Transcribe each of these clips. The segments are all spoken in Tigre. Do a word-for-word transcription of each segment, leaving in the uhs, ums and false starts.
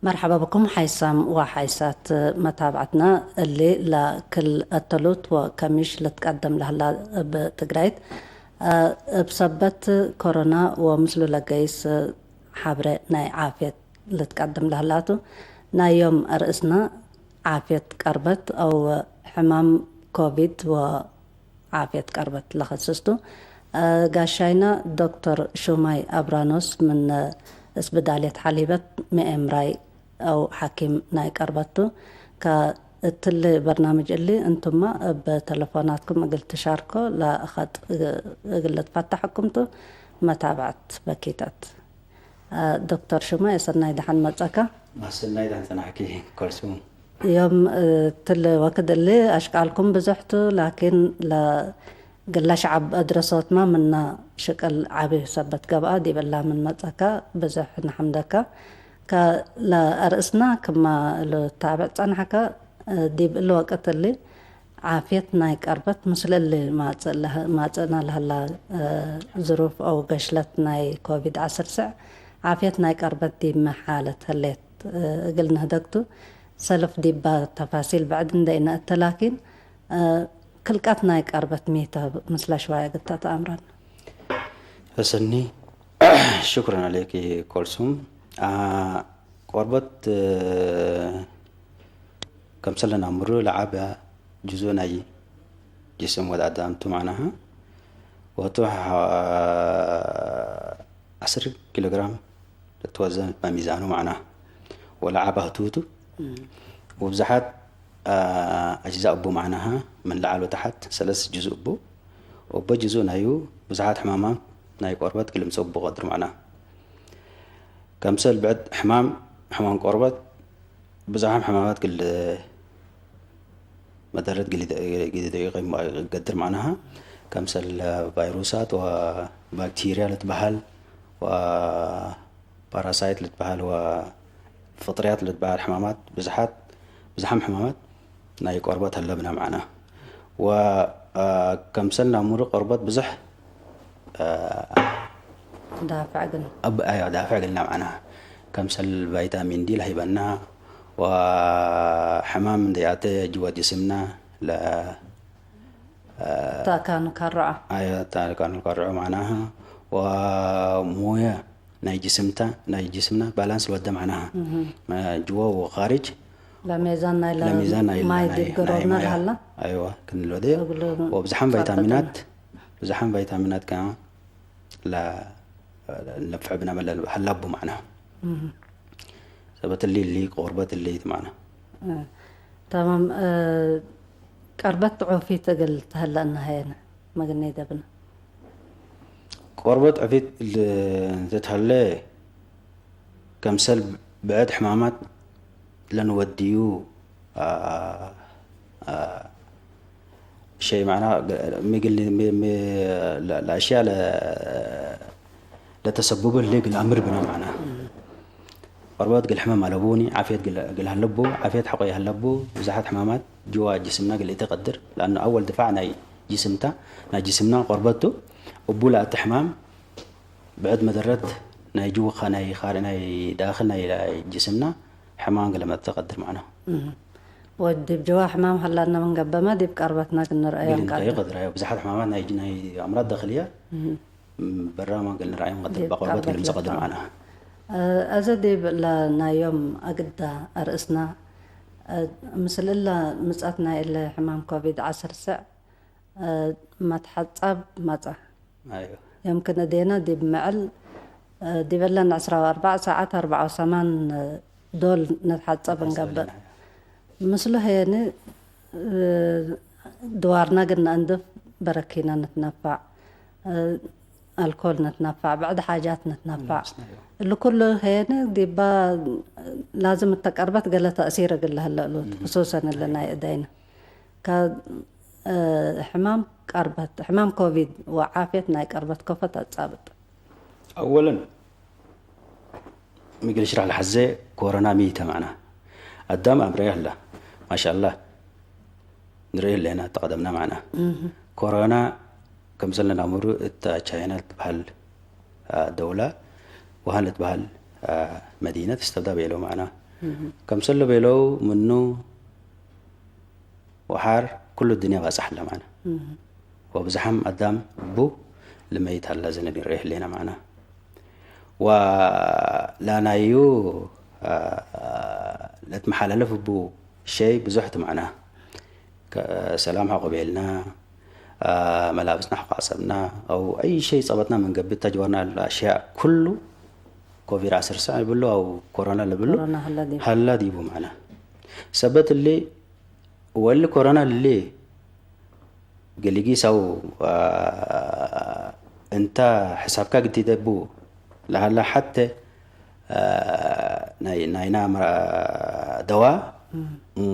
መርሐባ ብኩም ሓይሳም ወሓይሳት መታብዐትና። እሊ ለክል አተሉት ወከሚሽ ልትቀደም ለህላ እብ ትግራይት፣ እብ ሰበት ኮሮና ወምስሉ ለገይስ ሐብሬ ናይ ዓፍየት ልትቀደም ለህላቱ። ናይ ዮም አርእስና ዓፍየት ቀርበት አው ሕማም ኮቪድ ወ ዓፍየት ቀርበት ለኸስስቱ። ጋሻይና ዶክተር ሹማይ አብራኖስ ምን እስብዳልየት ሐሊበት ምኤምራይ አው ሐኪም ናይ ቀርበቱ። ከእትሊ በርናምጅ እሊ እንቱመ እብ ተለፎናትኩም እግል ትሻርኮ ለአኸጥ እግል ልትፈተሐኩም ቱ። መታብዐት በኪተት። ዶክተር ሹማይ፣ ሰናይ ደሐን መጸካ። ሰናይ ደሐን ጸናሕኪ ኮልሱም። ዮም፣ እ፣ ትል ወክድ እሊ አሽቃልኩም ብዙሕ ቱ፣ ላኪን ለግለ ሸዐብ አድረሶትመ ምነ ሽቅል ዐቢ ሰበት ገብአ፣ ዲብ እላ ምን መጸካ ብዙሕ ነሐምደካ። ከ-፣ ለአርእስና ክመ እሉ ታብዕ ጸንሐከ፣ እ፣ ዲብ እሊ ወቅት እሊ ዓፍየት ናይ ቀርበት ምስል እሊ ማጽእ ለህ-፣ ማጽእና ለህላ፣ እ፣ ዝሩፍ አው ገሽለት ናይ ኮቪድ ዐስር ስዕ፣ ዓፍየት ናይ ቀርበት ዲብመ ሓለት ህሌት፣ እ፣ እግል ንህደግቱ። ሰልፍ ዲባ ተፋሲል ብዕድ እንደ ኢነአተ፣ ላኪን፣ እ፣ ክልቀት ናይ ቀርበት ሚ ተ ምስለ ሽዋየ እግል ተአተአምረን። ሕሰኒ፣ ሽክረን ዐሌኪ ኮልሱም። አ፣ ቆርበት፣ እ፣ ከምሰል ለናምሩ ለዐበ ጅዙእ ናይ ጅስም ወድ አዳም ቱ፣ መዕናሀ ወህቱ ሐ-፣ ዐስር ኪሎ ግራም ልትወዘን በሚዛኑ፣ መዕናሀ ወለዐበ ህቱ ቱ። እም። ወብዝሓት፣ አ፣ አጅዛእ እቡ፣ መዕናሀ ምን ለዐል ወተሐት ሰለስ ጅዙእ እቡ። ወበ ጅዙእ ናዩ ብዝሓት ሕማማት ናይ ቆርበት እግል ልምጸእ እቡ ቀድር፣ መዕናሀ ከምሰል ብዕድ ሕማም፣ ሕማም ቆርበት፣ ብዝሓም ሕማማት እግል መደረት እግል፣ እግል ደቂቅ ይገድር፣ መዕናሀ ከምሰል ቫይሩሳት ወባክቴርያ ልትበሀል ወፓራሳይት ልትበሀል ወፍጥርያት ልትበሀል ሕማማት ብዝሓት፣ ብዝሓም ሕማማት ናይ ቆርበት ሀለብነ፣ መዕና ወ፣ አ፣ ከምሰል ናሙሪ ቆርበት ብዙሕ፣ አ፣ ዳፍዕ እግል። አብ፣ አዮ፣ ዳፍዕ እግልና፣ መዕና ከምሰል ቫይታሚን ዲ ለህይበና ወሕማም እንዴ አተ ጅወ ጅስምና ለ፣ አ፣ ተአካኑ ካርዖ። አዮ፣ ተአካኑ ካርዖ፣ መዕናሀ ወሞየ ናይ ጅስምታ፣ ናይ ጅስምና ባላንስ ልወደ፣ መዕናሀ እህ። ጅወ ወኻርጅ ለሜዛን ናይ ለ-፣ ለሚዛን ናይ ማይ ናይ፣ ዲብ ናይ ገሮብና ማይ። ለሀላ። አይዋ፣ ክን ልወደ እግሉ ወብዝሓም ጸብጠና። ቫይታሚናት፣ ብዝሓም ቫይታሚናት ከ ለ-፣ ለነፍዕ ብነ መለ ሀላቡ፣ መዕና። እህ። ሰበት እሊ፣ እሊ ቆርበት እሊ ትማና። እ፣ ተማም፣ እ፣ ቀርበት ዑፊት እግል ተህለአና ሀየነ መግኔ ደብነ። ቆርበት ዑፊት ል-፣ እንተ ተህለ፣ ከምሰል ብዕድ ሕማማት ለንወድዩ፣ አ፣ አ፣ ሸይ፣ መዕና፣ ሚ እግል፣ ሚ፣ ሚ፣ ለ-፣ ለአሽያ ለ-፣ ለተሰቡቡ ህሌ እግል አምር ብነ፣ መዕና። እም። ቆርበት እግል ሕመም አለቡኒ፣ ዓፍየት እግል፣ እግል ሀለቡ፣ ዓፍየት ሐቆ ይሀለቡ፣ ብዝሓት ሕማማት ጅዋ ጅስምና እግል ኢተቀድር፣ ለአኑ አወል ድፋዕ ናይ ጅስምታ፣ ናይ ጅስምና ቆርበት ቱ፣ እቡ ለአቲ ሕማም ብዕድ መደረት ናይ ጅውኻ ናይ ኻሪ ናይ ዳኽል ናይ ጅስምና ሕማም ገለመ ተቀድር፣ መዕና። እህ። ወዲብ ጅዋ ሕማም ሀላና ምን ገብአመ ዲብ ቀርበትና ግን ንርአዮም እግል ንርአዮ ቀድር። ቀድር፣ አዮ። ብዝሓት ሕማማት ናይ፣ ናይ አምራድ ዳኽልያ እህ። በራማ እግል ንርአዮም ቀድር፣ ዲብ በቆርበት ቀርበት እግል ምጸ ቀድር፣ ለቀድር። መዕና። እ፣ አዘ ዲብ ለናዮም አግዳ አርእስና፣ እ፣ ምስል እለ ምጸት ናይ እለ ሕማም ኮቪድ ዐስር ስዕ፣ እ፣ መትሐጻብ መጸ። አዮ። የምክን እዴነ ዲብ ምዕል፣ እ፣ ዲብ እለን ዕስራ ወአርበዕ ሰዓት አርበዕ ወሰማን ዶል ነትሐጸብ እንገብእ። አስበለና። ምስሉ ሄኒ፣ እ፣ ድዋርና ግና እንድፍ በረኪና ንትነፋዕ፣ እ፣ አልኮል ንትነፋዕ፣ ብዕድ ሓጃት ንትነፋዕ። ነፍስና፣ አዮ። እሊ ኩሉ ሄኒ ዲባ ላዝም እተ ቀርበት ገለ ተእሲር እግል ለህለ እሉት፣ እም። ክሱሰን እሊ ናይ እደይነ። ከ-፣ እ፣ ሕማም ቀርበት፣ ሕማም ኮቪድ ወዓፍየት ናይ ቀርበት ከፎ ተጻብጥ። አወለን፣ ሚ እግል ሽራሕ ለሐዜ ኮሮና ሚ ተ፣ መዕና። አዳም አምረየ ህላ፣ ማሻአላህ፣ ንርኤ ህሌና፣ ተቀደምና፣ መዕና። እህ። ኮሮና፣ ከምሰል ለናምሩ፣ እተ ቻይና ልትበሀል አ፣ ደውላ፣ ውሃን ልትበሀል፣ አ፣ መዲነት እስተብዳ ቤለው፣ መዕና። ከምሰል ለቤለው ምኑ ወሓር ኩሉ ድንያ ባጽሕ ለማነ። ወብዝሓም አዳም እቡ ልመይት ሀለ ዘንንርኤ ህሌነ ማዕና። ወላናዩ ለትመሓላለፍ እቡ ሸይ ብዙሕ ቲ ማዕና። ከሰላም ሐቆ ቤልና፣ መላብስና ሐቆ ዐጸብና፣ አው አይ ሸይ ጸበጥና ምን ገብእ ተጅወርና ለአሽያእ ኩሉ ኮቪድ ዐስር ስዕ ልብሉ አው ኮሮና ልብሉ ኮሮና ሀለ ዲቡ። ሀለ ዲቡ ማዕና። ሰበት እሊ ወእሊ ኮሮና እሊ ገሊጊስ አው፣ አ፣ እንተ ሕሳብካ ግዲደ እቡ ለሀላ ሐቴ፣ አ፣ ናይ፣ ናይና ምራ-፣ ደዋ እም።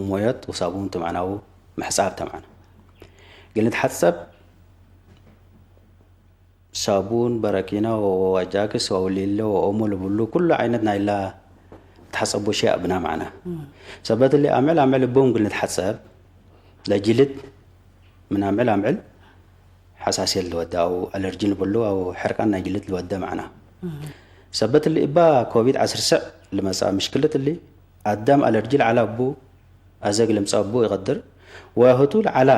ሞዮት ወሳቡን ተ ማዕናው ምሕጻብ ተ ማዕና። እግል ንትሐጸብ ሳቡን፣ በረኪና ወአጃክስ ወአውሊለ ወኦሞ ልብሉ ኩሉ ዓይነት ናይላ ትሐጸቦ ሸይ አብና ማዕና። እም። ሰበት እሊ አምዕል አምዕል እቦም እግል ንትሐጸብ ለጅልድ ምን አምዕል አምዕል ሐሳስየት ልወደ አው አለርጂ ንብሉ አው ሕርቃን ናይ ጅልድ ልወደ ማዕና። እም። ሰበት እሊ እባ ኮቪድ ዐስር ስዕ ልመጽአ ምሽክለት እሊ አዳም አለርጂ ለዐለ እቡ አዘግ ልምጸእ እቡ ኢቀድር ወህቱ ለዐለ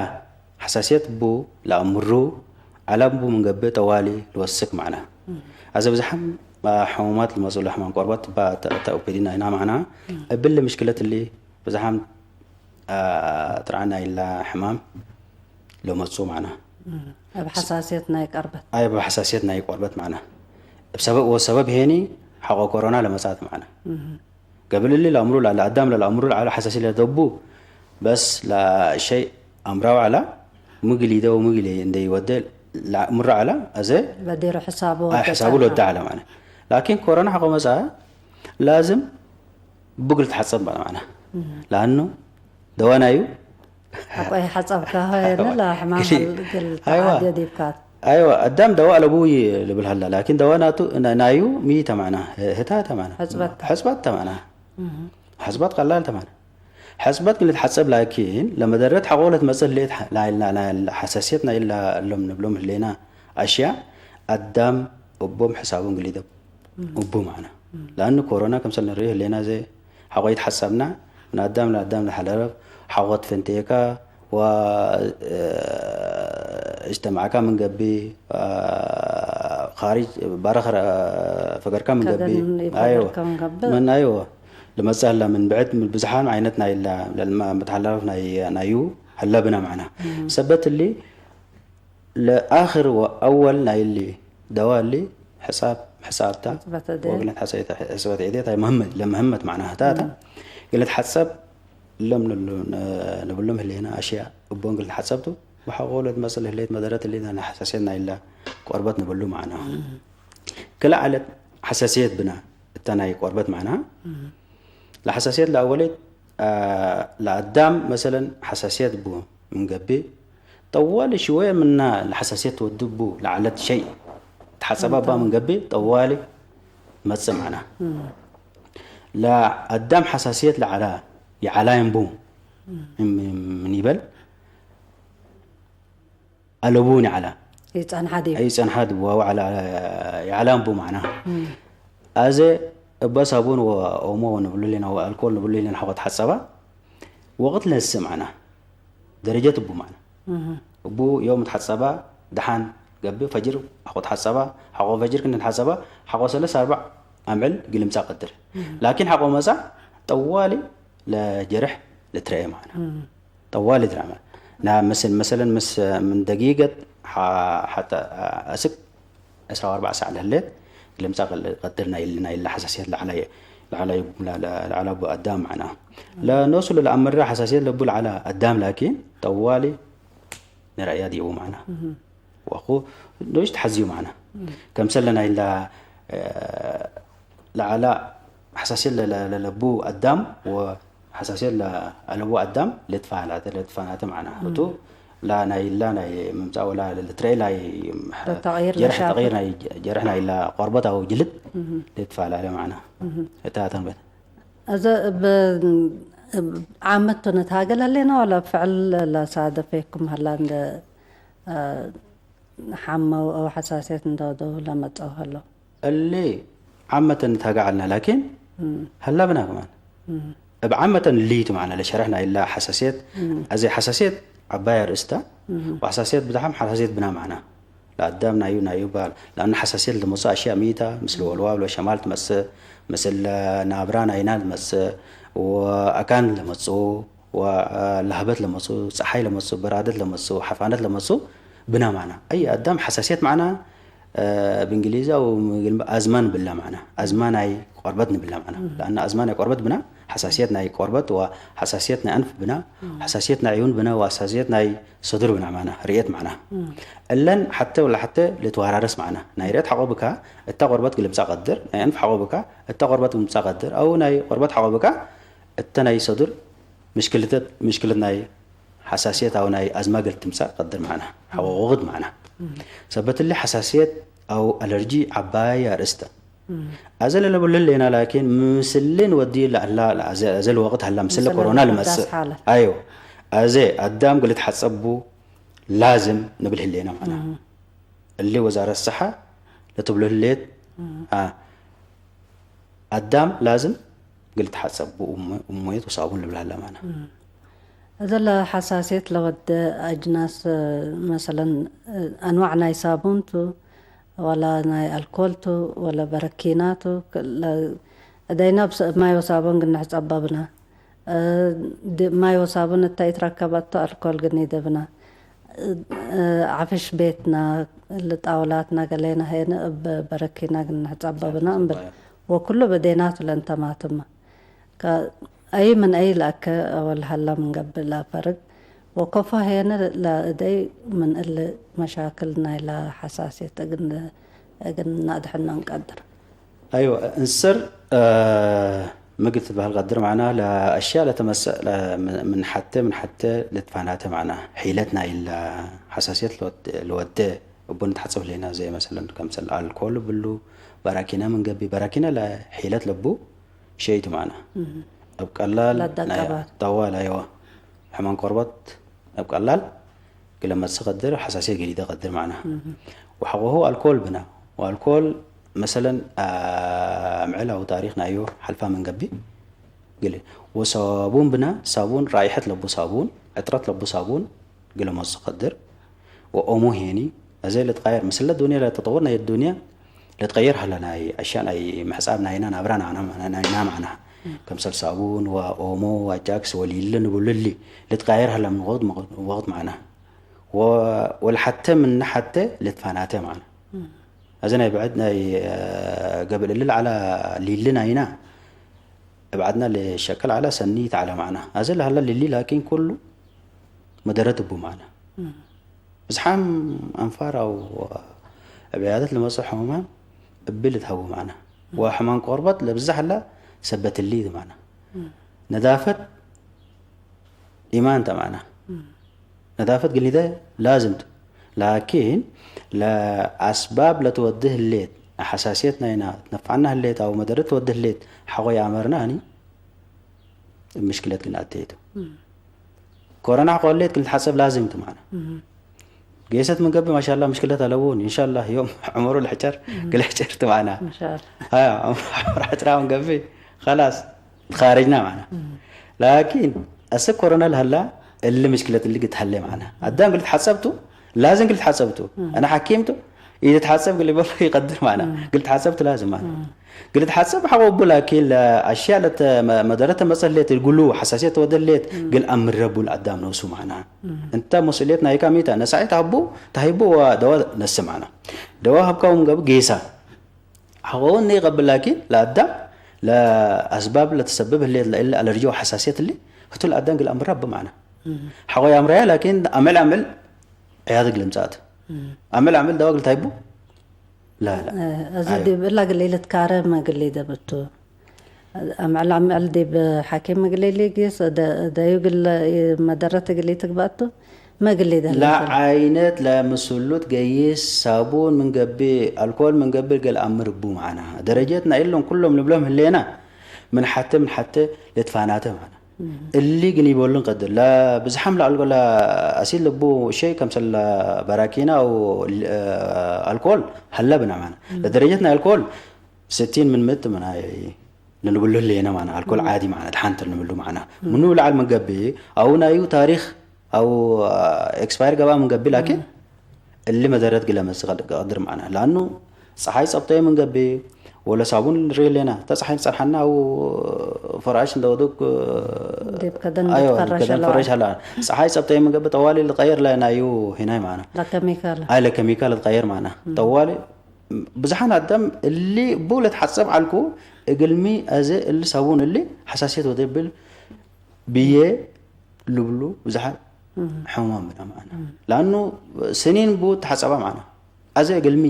ሐሳስየት እቡ ለአምሩ ዐለ እቡ ምን ገብእ ጠዋሊ ልወስክ ማዕና። እም። አዘ ብዝሓም ሕሙማት ልመጽኡ ለሕማም ቆርበት እባ ተ-፣ ተአውክዲ ናይና ማዕና። እም። እብል ምሽክለት እሊ ብዝሓም፣ አ፣ ጥርዓን ናይላ ሕማም ለመጽኡ ማዕና። እም። እብ ሐሳስየት ናይ ቀርበት። አይ፣ እብ ሐሳስየት ናይ ቆርበት ማዕና። እብ ሰበብ ወሰበብ ሄኒ ሐቆ ኮሮና ለመጽአት ማዕና። እም። ገብል እሊ ለአምሩ ለዐለ አዳም ለለአምሩ ለዐለ ሐሳስየት ለደቡ በስ ለሸይ አምራው ዐለ፣ ምግል ይደው ምግል እንደ ይወደ ለአምሩ ዐለ፣ አዘ ለዲሩ ሕሳቡ አይ፣ ወደ ሕሳቡ ጸንሐ። ለወደ ዐለ ማዕና። ላኪን ኮሮና ሐቆ መጽአ ላዝም እቡ እግል ልትሐጸብ በለ ማዕና። እም። ለአኑ ደዋ ናዩ። ሐቆ ሐጸብካ ሆየነ ለሕማም ግል፣ እግል አይዋ። ተዓድዮ ዲብካት። አይዋ፣ አዳም ደዋ አለቡ ልብል ሀላ፣ ላኪን ደዋ ናቱ፣ ና-፣ ናዩ ሚ ተማዕና፣ ህታ ተማዕና። ሕጽበት። ሕጽበት ተማዕና። እም። ሕጽበት ቀላል ተማዕና። ሕጽበት እግል ልትሐጸብ ላኪን ለመደረት ሐቆ ለትመጽእ ህሌት ሐ-፣ ናይ፣ ናይ፣ ናይ ሐሳስየት ናይ እላ እሎም ንብሎም ህሌና አሽያ አዳም እቦም ሕሳቡ እግል ይደብ እም። እቡ ማዕና። እም። ለአኑ ኮሮና ከምሰል ንርኢ ህሌና ዘ ሐቆ ይትሐጸብና፣ ምን አዳም ለአዳም ለሐለረብ ሐቆ ትፈንቴካ ወ-፣ እጅተማዕካ ምን ገብእ፣ ካሪጅ ባርህ ፈገርካ ምን ገብእ፣ ከደን አይወ፣ ፈገርካ ምን ገብእ። ምን አይወ፣ ልመጽእ ህላ ምን ብዕድ ምን ብዝሓም ዓይነት ናይ ላ-፣ ለልማ መትሐላለፍ ናይ፣ ናዩ ህለ ብነ ማዕና። እም። ሰበት እሊ ለአክር ወአወል ናይ እሊ ደዋ እሊ ሕጻብ፣ ሕጻብታ ሕጽበት እዴ። ወእግል ንትሐጸይተ ሕጽበት እዴ ታይ መህመት፣ ለመህመት መዕናህታተ። እም። እግል ንትሐጸብ እሎም ንሉ-፣ ን-፣ ንብሎም ህሌና አሽያ እቦን እግል ንትሐጸብቱ ወሐቆ ለትመጽእ ህሌት መደረት እሊ ናይ ሐሳስየት ናይላ ቆርበት ንብሉ መዕና። እም። ክልኤ ዐለት ሐሳስየት ብነ እተ ናይ ቆርበት መዕና። እም። ለሐሳስየት ለአወሌት፣ አ፣ ለአዳም መሰለን ሐሳስየት ቡ ምን ገብእ፣ ጠዋሊ ሽወየ ምና ለሐሳስየት ትወድቡ ለዐለት ሸይ ተሐጸበ እባ ምን ገብእ፣ ጠዋሊ መጽእ መዕና። እም። ለአዳም ሐሳስየት ለዐላ፣ የዐላይን ቡ እም። ምን፣ ምን ይበል፣ አለቡኒ ዐላ። ይጸንሐ ዲብ። አይ ጸንሐ ዲብ ዋው ዐላ፣ የዐላን ቡ መዕና። እም። አዘ እበ ሳቡን ወኦሞ ወንብሉ ሌና ወአልኮል ንብሉ ሌና ሐቆ ተሐጸባ ወቅት ለንስእ መዕና። ደረጀት እቡ መዕና። እህ። እቡ ዮም ተሐጸባ ደሓን ገብእ ፈጅር ሐቆ ተሐጸባ፣ ሐቆ ፈጅር ክእነ ተሐጸባ፣ ሐቆ ሰለስ አርበዕ አምዕል እግል ልምጸእ ቀድር። እህ። ላኪን ሐቆ መጽአ ጠዋሊ ለጀርሕ ልትረኤ መዕና። እህ። ጠዋሊ ድራመ። ና፣ መሰል-፣ መሰለን፣ መስ-፣ ምን ደቂቀት ሐ-፣ ሐተ አስክ ዕስራ ወአርበዕ ሳዕ ለህሌት፣ ለምጻእ ቀል-፣ ቀድር ናይ፣ ናይ ለሐሳስየት ለዐለ፣ ለዐለ፣ ለዐለ አዳም መዕና። ለኖሱ ለለአምረ ሐሳስየት ለቡ ለዐለ አዳም ላኪን፣ ጠዋሊ ንረአያ ዲቡ መዕና። እህ። ወአኩ ዶጅ ተሐዝዩ መዕና። እም። ከምሰለ ናይ ለ-፣ ለዐለ ሐሳስየት ለ-፣ ለ-፣ ለለቡ አዳም ወሐሳስየት ለአለቡ አዳም ለትፋናተ፣ ለትፋናተ መዕና። እም። እቱ ለናይላ ናይ ምምጻእ ወላ ለትረኤ ናይ ለተቅይር ጀርሕ ነሻቱ። ተቅይር ናይ ጀርሕ ናይላ ቆርበት አው ጅልድ እም። ለትፋላለ መዕና። እም። እታ ተንበት። እዘ እብ፣ እብ ዓመት ቱ ንትሃገል ህሌና ወለ ፍዕል ለሳደፈኩም ሀላ እንደ፣ አ፣ ሐመው አው ሐሳስየት እንደ ወደው ለመጸው ሀለው? እሊ ዓመት ንትሃገ ዐልና፣ ላኪን እም። ሀላ ብና ከማን። እብ ዓመተን እሊ ቱ መዕነ ለሸርሕ ናይላ ሐሳስየት። አዜ ሐሳስየት ዐባይ አርእስታ ወሐሳስየት ብዝሓም ሐሳስየት ብና መዕና ለአዳም ናዩ ናዩ በል። ለአኑ ሐሳስየት ለመጽኡ አሽያእ ሚ ተ? ምስል ወልዋል ወሸማል ትመጽእ፣ ምስል ናብራ ናይና ትመጽእ፣ ወአካን ለመጽኡ፣ ወለሀበት ለመጽኡ፣ ጸሓይ ለመጽኡ፣ በራደት ለመጽኡ፣ ሐፋነት ለመጽኡ ብና መዕና። አይ አዳም ሐሳስየት መዕና እብ እንግሊዝ አው ምግል አዝማን ብላ መዕና፣ አዝማን አይ ቆርበት ንብላ መዕና። ለአነ አዝማን አይ ቆርበት ብና፣ ሐሳስየት ናይ ቆርበት ወሐሳስየት ናይ አንፍ ብና፣ ሐሳስየት ናይ ዕዩን ብና ወሐሳስየት ናይ ሰዱር ብና መዕና፣ ርእየት መዕና። እለን ሐቴ ወለሐቴ ልትዋራረስ መዕና። ናይ ርእየት ሐቆ ብካ እተ ቆርበት ግልምጻ ቀድር፣ ናይ አንፍ ሐቆ ብካ እተ ቆርበት ግልምጻ ቀድር፣ አው ናይ ቆርበት ሐቆ ብካ እተ ናይ ሰዱር ምሽክልተት፣ ምሽክለት ናይ ሐሳስየት አው ናይ አዝማ እግል ትምጸእ ቀድር መዕና፣ ሐቆ ወቅት መዕና። ሰበት እሊ ሐሳስየት አው አለርጂ ዐባይ አርእስተ። አዜ ለለብሉ ህሌና ላኪን፣ ምስልን ወዲ ለአላ፣ አዜ፣ አዜ ለወቅት ሀላ፣ ምስል ምስል ኮሮና ለመጽእ። ዳስ ሓለት። አዮ፣ አዜ አዳም እግል ልትሐጸቡ ላዝም ንብል ህሌና መዕና። እሊ ወዛረት ሰሐ ለትብሎ ህሌት፣ አ፣ አዳም ላዝም እግል ልትሐጸብ እሙ-፣ እሙየት ወሳቡን ልብል ሀለ መዕና። እም። እዘ ለሐሳስየት ለወደ አጅናስ፣ መሰለን፣ አንዋዕ ናይ ሳቡን ቱ፣ ወላ ናይ አልኮል ቱ፣ ወላ በረኪና ቱ፣ ክ-፣ ለ-፣ እደይና ብሰ-፣ ማይ ወሳቡን ግንሕ ጸበብና። እ፣ ድ-፣ ማይ ወሳቡን እተ ኢትረከበቶ አልኮል ግኒ ደብና። እ፣ ዐፍሽ ቤትና፣ እሊ ጣውላትና ገሌና ሄነ እብ በረኪና ግንሕ ጸበብና እምብል። ወኩሉ በዴናቱ ለእንተማትመ። ከ-፣ አይ ምን አይ ለአከ ወለሀላ ምን ገብእ ለአፈርግ። ወኮፎ ሄነ ለእደይ ምን እሊ መሻክል ናይላ ሐሳስየት እግል፣ እግል ነአድሕኖ እንቀድር። አይወ፣ እንስር፣ እ፣ ምግል ትትበሀል ቀድር መዕና ለአሽያእ ለተመሰእ ለ-፣ ምን ሐቴ ምን ሐቴ ልትፋናተ መዕና ሒለት ናይለ ሐሳስየት ለወድ-፣ ለወዴ እቡ ንትሐጸብ ህሌና። ዘይ መሰለን፣ ከምሰል አልኮል እብሉ፣ በራኪና ምን ገብእ፣ በራኪና ለሒለት ለቡ ሸይቱ መዕና። እም። እብ ቀላል ናይ ለደቀባት። ጠዋል፣ አይወ፣ ሕማም ቆርበት እብ ቀላል ግለ መጽእ ቀድር፣ ሐሳስየት ገሊደ ቀድር መዕና። እም። ወሐቆሁ አልኮል ብና፣ ወአልኮል መሰለን፣ አ፣ አምዕል አው ታሪክ ናዩ ሐልፋ ምን ገብእ ግለ። ወሳቡን ብና፣ ሳቡን ራይሐት ለቡ ሳቡን፣ ዕጥረት ለቡ ሳቡን ግለ መጽእ ቀድር። ወኦሞ ሄኒ፣ አዜ ልትቀየር፣ ምስለ ዱንያ ለተጠወር ናይ ዱንያ ልትቀየር ሀለ፣ ናይ አሽያእ ናይ ምሕጻብ ናይና ናብራ ናይና፣ ናይና መዕና። ከምሰል ሳቡን ወኦሞ ወአጃክስ ወሊሊ ንብሉ እሊ ልትቀየር ሀለ ምን ወቅት ወቅት መዕና። ወ-፣ ወለሐቴ ምነ ሐቴ ልትፋናቴ መዕና። እም። አዜ ናይ ብዕድ ናይ፣ እ፣ ገብእ እሊ ለዐለ ሊሊ ናይና፣ እብ ዐድና ለሸቅል ዐለ ሰኒ ተዐለ መዕና። አዜ ለሀለ ሊሊ ላኪን ኩሉ መደረት እቡ መዕና። እም። ብዝሓም አንፋር አው እብ ዕያደት ለመጽእ ሕሙማን እብ ልትሀቡ መዕና። እም። ወሕማም ቆርበት ለብዝሕ ሀለ ሰበት እሊ መዕና። እም። ነዳፈት ኢማን ተ መዕና። እም። ነዳፈት ግኒደ ላዝም ቱ። ላኪን ለአስባብ ለትወዴ ህሌት፣ ሐሳስየት ናይና ትነፍዐና ህሌት አው መደረት ትወዴ ህሌት ሐቆ ይአመርና አኒ እብ ምሽክለት ግን አተይቱ። እም። ኮሮና ሐቆ ህሌት ግን ልትሐጸብ ላዝም ቱ መዕና። እም። ጌሰት ምን ገብእ ማሻላ ምሽክለት አለቡን። ኢንሻላ ዮም ዑመሩ ልሕጨር፣ እም። ግለ ሕጨር ቱ መዕና። ኢንሻላ። አያ፣ ዑመሩ ሕጭራ ምን ገብእ ኸላስ። ተኻረጅና መዕና። እም። ላኪን አሰክ ኮሮና ለሀላ እሊ ምሽክለት እሊ ግትሀሌ መዕና። አዳም ግል ትሐጸብ ቱ፣ ላዝም ግል ትሐጸብ ቱ። እም። አነ ሐኪም ቱ፣ ኢትትሐጸብ ግል ይበሎ ይቀድር መዕና። እም። ግል ትሐጸብ ቱ ላዝም መዕና። እም። ግል ትሐጸብ ሐቆ እቡ ላኪን ለአሽያእ ለተ-፣ መ-፣ መደረት መጸ ህሌት እግሉ ሐሳስየት ተወደ ህሌት እም። ግል አምረ እቡ ለአዳም ነፍሱ መዕና። እም። እንተ መስኡልየት ናይካ ሚ ተ? ነሳዒት ሀቡ፣ ተሀይቡ ወደዋ ነስእ መዕና። ደዋ ሀብካው ምን ገብእ ጌሳ። ሐቆሁ እኒ ኢቀብል ላኪን ለአዳም ለአስባብ ለትሰብብ ህሌት ለእሊ አለርጂ ወሐሳስየት እሊ ህቱ ለአዳም ግል አምራ እብ መዕና። እም። ሐቆ የአምረያ ላኪን አምዕል አምዕል ዕያደት እግል ምጽአት። እም። አምዕል አምዕል ደዋ እግል ታይቡ? ላ፣ ላ። እ፣ እዚ አይወ። ዲብ እላ እግል ኢልትካረ መ እግል ኢደብቱ። አምዕል አምዕል ዲብ ሐኪም እግል ኢሊጊስ፣ ደ-፣ ደዩ እግል መደረት እግል ኢትግበአቱ። መግሌ ደለ ለዐይነት ለምስሉት ገይስ ሳቡን ምን ገብእ፣ አልኮል ምን ገብእ ገል አምር እቡ መዕና። ደረጀት ናይ እሎም ኩሎም ልብሎም ህሌና፣ ምን ሐቴ ምን ሐቴ ልትፋናተ መዕና። እም። እሊ ግን ይበሉን ቀድር። ለብዝሓም ለአልኮ-፣ ለአሲድ ልቡ ሸይ ከምሰል በራኪና አው ል-፣ አልኮል ሀለ ብና መዕና። እም። ለደረጀት ናይ አልኮል ስቲን ምን ምእት ምን አይ ለንብሉ ህሌነ ማና፣ አልኮል ዓዲ ማና፣ ደሓን ተ ንብሉ ማና። ምኑ ለዐል ምን ገብእ፣ አው ናዩ ታሪክ፣ አው ኤክስፓየር ገብአ ምን ገብእ፣ ላኪን እሊ መደረት ግለ መጽእ ቀድር ማና። ለአኑ ጸሓይ ጸብጠየ ምን ገብእ፣ ወለ ሳቡን ንርኤ ህሌና፣ እተ ጸሓይ ንጸርሐና፣ አው ፈራሽ እንደ ወዱግ፣ ዲብ ከደን አዮ፣ ከደን ፈረሽ ሀላ። ጸሓይ ጸብጠየ ምን ገብእ፣ ጠዋሊ ልትቀየር ለናዩ ሂናይ ማና። ለከሚካል። አይ፣ ለከሚካል ልትቀየር ማና። ጠዋሊ ብዝሓን አዳም እሊ እቡ ለትሐጸብ ዐልኩ፣ እግልሚ አዜ እሊ ሳቡን እሊ ሐሳስየት ወደ ብል ብዬ ልብሉ ብዝሓን ሕሙማን ብና ማና። ለአኑ ስኒን ቡ ተሐጸባ ማና። አዜ እግልሚ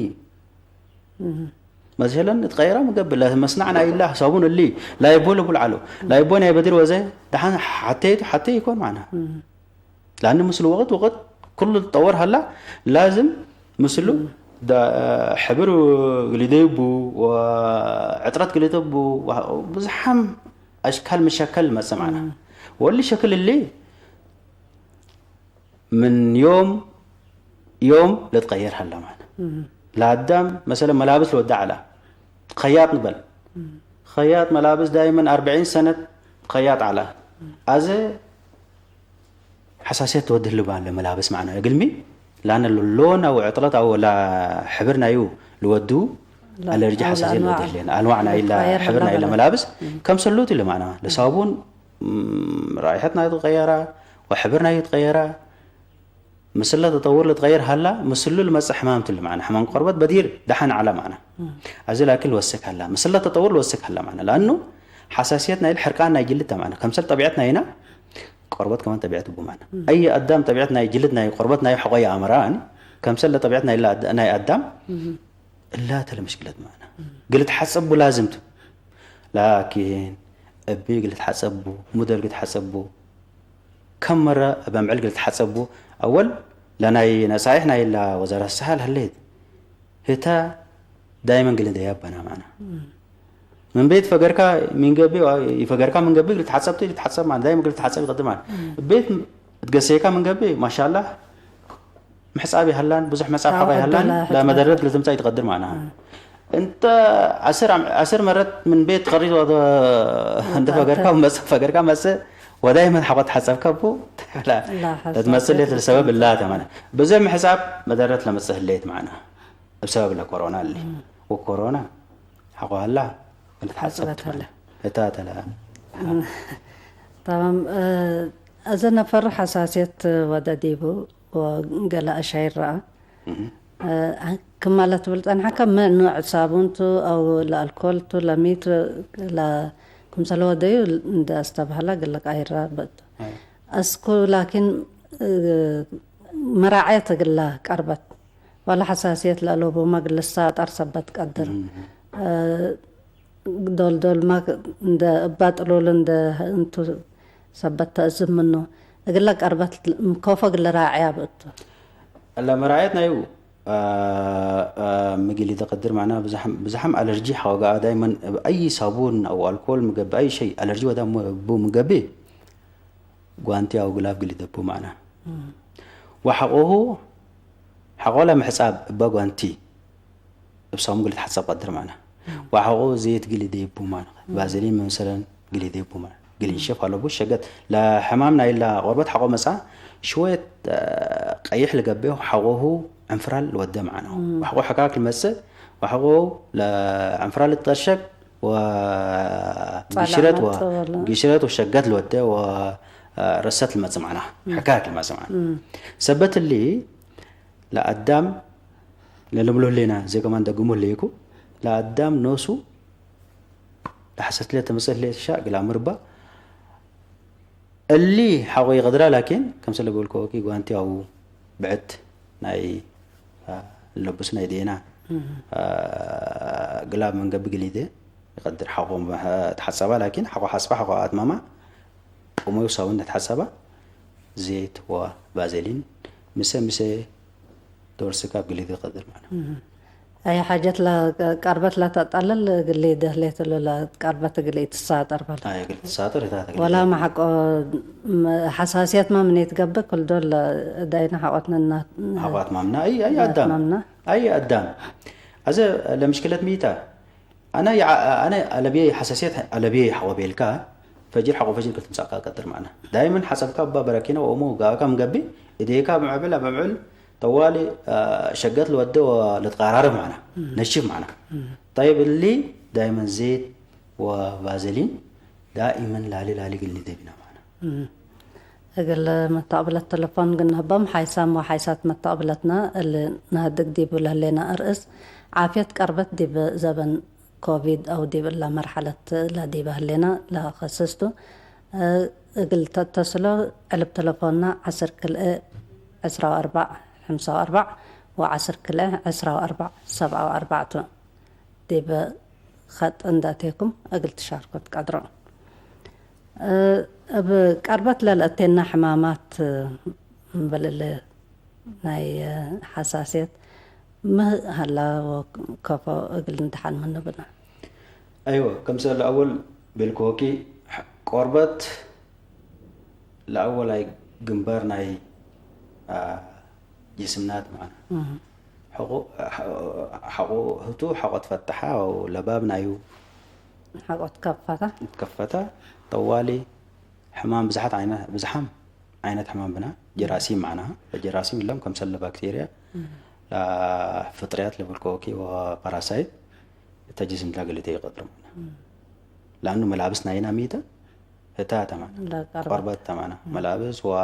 መሰለን እትቀየራ ምገብእ፣ ለመስናዕ ናይላ ሳቡን እሊ ላይቦ ልቡል ዐለው። ላይቦ ናይ በድር ወዘ ደሓን ሐቴ ሐቴ ይኮን ማና። ለአን ምስሉ ወቅት ወቅት ክሉ ልትጠወር ሀላ፣ ላዝም ምስሉ ዳ-፣ ሕብር ግሊደዩ ቡ ወዕጥረት ግሊደ ቡ ወ-፣ ብዝሓም አሽካል ምሸከል መጽእ ማና። ወሊ ሸክል እሊ ምን ዮም ዮም ልትቀየር ሀላ ማና። ለአዳም መሰለን መላብስ ልወዳ ዐላ። ኸያጥ ንበል። ኸያጥ መላብስ ዳይመን አርበዒን ሰነት ኸያጥ ዐላ። አዜ ሐሳስየት ትወድህ ልባለ መላብስ ማዕና እግልሚ ላነ ሎን አው ዕጥለት አው ለሕብር ናዩ ልወዱ አለርጂ ሐሳስየት ልወድህ ሌን። አንዋዕ ናይለ ልትቀየር ሕብር ናይለ መላብስ ከም ሰሉት ኢለ ማዕና ለሳቡን ራይሐት ናዩ ትቀየራ ወሕብር ናዩ ትቀየራ። ምስለ ተጠውር ልትቀየር ሀላ፣ ምስሉ ልመጽእ ሕማም ትሊ ማዕና። ሕማም ቆርበት በዲር ደሐን ዐለ ማዕና። አዜ ላኪን ልወስክ ሀላ፣ ምስለ ተጠውር ልወስክ ሀላ ማዕና። ለአኑ ሐሳስየት ናይል ሕርቃን ናይ ጅልድ ተ ማዕና። ከምሰል ጠቢዐት ናይና፣ ቆርበት ከማን ጠቢዐት እቡ ማዕና። አይ አዳም ጠቢዐት ናይ ጅልድ ናይ ቆርበት ናይ ሐቆ የአምራን፣ ከምሰል ለጠቢዐት ናይ ለአድ-፣ ናይ አዳም፣ እላተ ለምሽክለት ማዕና። ግል ትሐጸቡ ላዝም ቱ። ላኪን እቢ ግል ትሐጸቡ፣ ሙደር ግል ትሐጸቡ፣ ከም መረ እብ አምዕል ግል ትሐጸቡ፣ አወል ለናይ ነሳይሕ ናይላ ወዛረት ሰሐል ሀሌት፣ ህተ ዳይመን ግል ደያበና ማዕና። ምን ቤት ፈገርካ ምን ገብእ፣ ይፈገርካ ምን ገብእ ግል ትሐጸብ ቱ፣ ትሐጸብ ማዕና፣ ዳይመን ግል ትሐጸብ ይቀድም ማዕና። ቤት እትገሴካ ምን ገብእ፣ ማሻላህ፣ ምሕጻብ ይሀላን፣ ብዙሕ መጻብ ሐቆ ይሀላን፣ ለመደረት ለትምጻእ ኢትቀድር ማዕናሃ። እንተ ዐስር አም-፣ ዐስር መረት ምን ቤት ተቀሪት ወደ እንደ ፈገርካ መጽእ፣ ፈገርካ መጽእ፣ ወዳይመን ሐቆ ተሐጸብካ እቡ፣ ላ፣ ለትመጽእ ሌት ለሰበብ እላተ ማዕና። ብዙሕ ምሕጻብ መደረት ለመጽእ ህሌት ማዕና። እብ ሰበብ ለኮሮና እሊ። ወኮሮና ሐቆ ሀላ፣ ለትሐጸብ ሐጸበት ማዕና። ሀላ። እታ ተላ። ተማም፣ እ፣ እዘ ነፈር ሐሳስየት ወደ ዲቡ፣ ወገለ አሻይር ረአ። እህ። እ፣ ክመ ለትብል ጸንሐከ፣ ሚ ኖዕ ሳቡን ቱ አው ለአልኮል ቱ ለሚ ቱ ለ-፣ ክምሰለ ወደዩ እንደ አስተብሀለ እግለ ቃይራ በቱ። አይ። አስኩ ላኪን፣ እ፣ መራዐየት እግለ ቀርበት፣ ወለ ሐሳስየት ለአለቡመ እግል ልሳጠር ሰበት ቀድር። እህ። እ፣ ዶልዶልመ እንደ እበ ጥሉል እንደ እንቱ ሰበት ተአዝም ምኑ፣ እግለ ቀርበት ኮፎ እግለ ራዕያ ብእቱ። እለ መራዕየት ናዩ፣ አ፣ አ፣ ምግል ኢተቀድር፣ መዕና ብዝሐም፣ ብዝሐም አለርጂ ሐወገአ ዳይመን እብ አይ ሳቡን አው አልኮል ምገብእ አይ ሸይ አለርጂ ወደ እቡ ምገብእ፣ ጓንቲ አው ግላብ ግል ኢደቡ መዕና። እም። ወሐቆሁ፣ ሐቆ ለምሕጻብ እበ ጓንቲ እብ ሳሙን ግል ልትሐጸብ ቀድር መዕና። እም። ወሐቆ ዜት ግል ኢደይቡ መዕና። እም። ባዘሊን መምሰለን ግል ኢደይቡ መዕና። ግል እም። እንሸፍ አለቡ ሸገት ለሕማም ናይላ ቆርበት ሐቆ መጽአ ሽወየት፣ አ፣ ቀይሕ ልገብእ ሐቆሁ ዕንፍራል ልወደ መዕና። እም። ወሐቆ ሕካክ ልመጽእ ወሐቆ ለዕንፍራል ልትጠሸግ ወግሽረት ወ-፣ ጸላማት ወለ ግሽረት ወሸገት ልወደ ወ-፣ አ፣ ረሰት ልመጽእ መዕና። እም። ሕካክ ልመጽእ መዕና። እም። ሰበት እሊ ለአዳም ለልብሎ ህሌና፣ እዜ ከማን ደግሞ ህሌኩ፣ ለአዳም ኖሱ ለሐሰት ህሌት ተመጽእ ህሌት ሻ እግል አምር እባ። እሊ ሐቆ ይቀድራ፣ ላኪን፣ ከምሰለ በልኮ ወኪ ጓንቲ አው ብዕት ናይ፣ አ፣ ለቡስ ናይ ዴና፣ እህ። አ፣ ግላብ ምን ገብእ ግሊዴ ይቀድር ሐቆ ተሐጸባ፣ ላኪን ሐቆ ሐጽባ፣ ሐቆ አትማማ፣ ቅሞዩ ሳቡን ተሐጸባ፣ ዜት ወባዘሊን፣ ምሰ፣ ምሰ ዶር ስካብ ግሊዴ ይቀድር ማለት። እህ። አይ ሓጀት ለቀርበት ለተጠልል እግል ደህሌት እሉ ለቀርበት እግል ኢትሳጠር በል። አይ፣ እግል ትሳጠር እታ ተግል ወላ ደህሌት። መሐቆ ም-፣ ሐሳስየትመ ምን ኢትገብእ፣ ክል ዶል ዳይነ ሐቆትነ እና-፣ ሐቆ አትማምና። አይ፣ አይ፣ አዳም። አትማምና። አይ፣ አዳም። አዘ ለምሽክለት ሚታ። አነ የዐ-፣ አነ አለብዬ ሐሳስየት አለብዬ ሐቆ ቤልካ፣ ፈጅር ሐቆ ፈጅር ከትምጻእካ ቀድር ማዕና። ዳይመን ሐሰብካ እባ በረኪነ ወእሙ ጋብካ ምገብእ፣ እዴካ ምዕብል አመምዕል ጠዋሊ፣ አ፣ ሸገት ለወደ ወለትቃራረብ ማዕና፣ እም። ነሽፍ ማዕና። እም። ጠይብ እሊ ዳይመን ዜት ወቫዘሊን ዳኢመን ላሊ ላሊ እግል ንደቢና ማዕና። እም። እግል መተቅብለት ተለፎን እግል ንህቦም፣ ሓይሳም ወሓይሳት መተቅብለትና እሊ ነሀድግ ዲብ ለህሌና እርእስ፣ ዓፍየት ቀርበት ዲብ ዘበን ኮቪድ አው ዲብ እላ መርሐለት ለዲበ ህሌና ለከስስ ቱ። እግል ተተስሎ ዕልብ ተለፎንና ዐስር ክልኤ ዕስራ ወአርበዕ ሐምሳ ወአርበዕ ወዐስር ክልኤ ዕስራ ወአርበዕ ሰብዓ ወአርበዕ ቱ። ዲብ ኸጥ እንዴ አቴኩም እግል ትሻርኮ ትቀድሮ። እ፣ እብ ቀርበት ለልአቴና ሕማማት እምበል እሊ ናይ ሐሳስየት ሚ ሀላ ወከፎ እግል ንድሓን ምኑ ብነ። አይወ፣ ከምሰል አወል ቤልኮኪ፣ ሐ-፣ ቆርበት ለአወላይ ግንባር ናይ፣ አ፣ ጅስምናት ማዕና። እህ። ሐቆ፣ ሐ-፣ ሐቆ ህቱ ሐቆ ትፈተሐ አው ለባብ ናዩ ሐቆ ትከፈተ። ትከፈተ። ጠዋሊ ሕማም ብዝሓት ዓይነ-፣ ብዝሓም ዓይነት ሕማም ብና፣ ጀራሲም ማዕናሃ። ለጀራሲም እሎም ከምሰል ለባክቴርያ፣ እህ። ለፍጥርያት ለብልኮኪ ወፓራሳይት እተ ጅስም ለግልቴ ይቀድር ማዕና። እህ። ለአኑ መላብስ ናይና ሚተ ህታ ተማና። ለቀርበት። ቆርበት ተማና። እህ። መላብስ ወ፣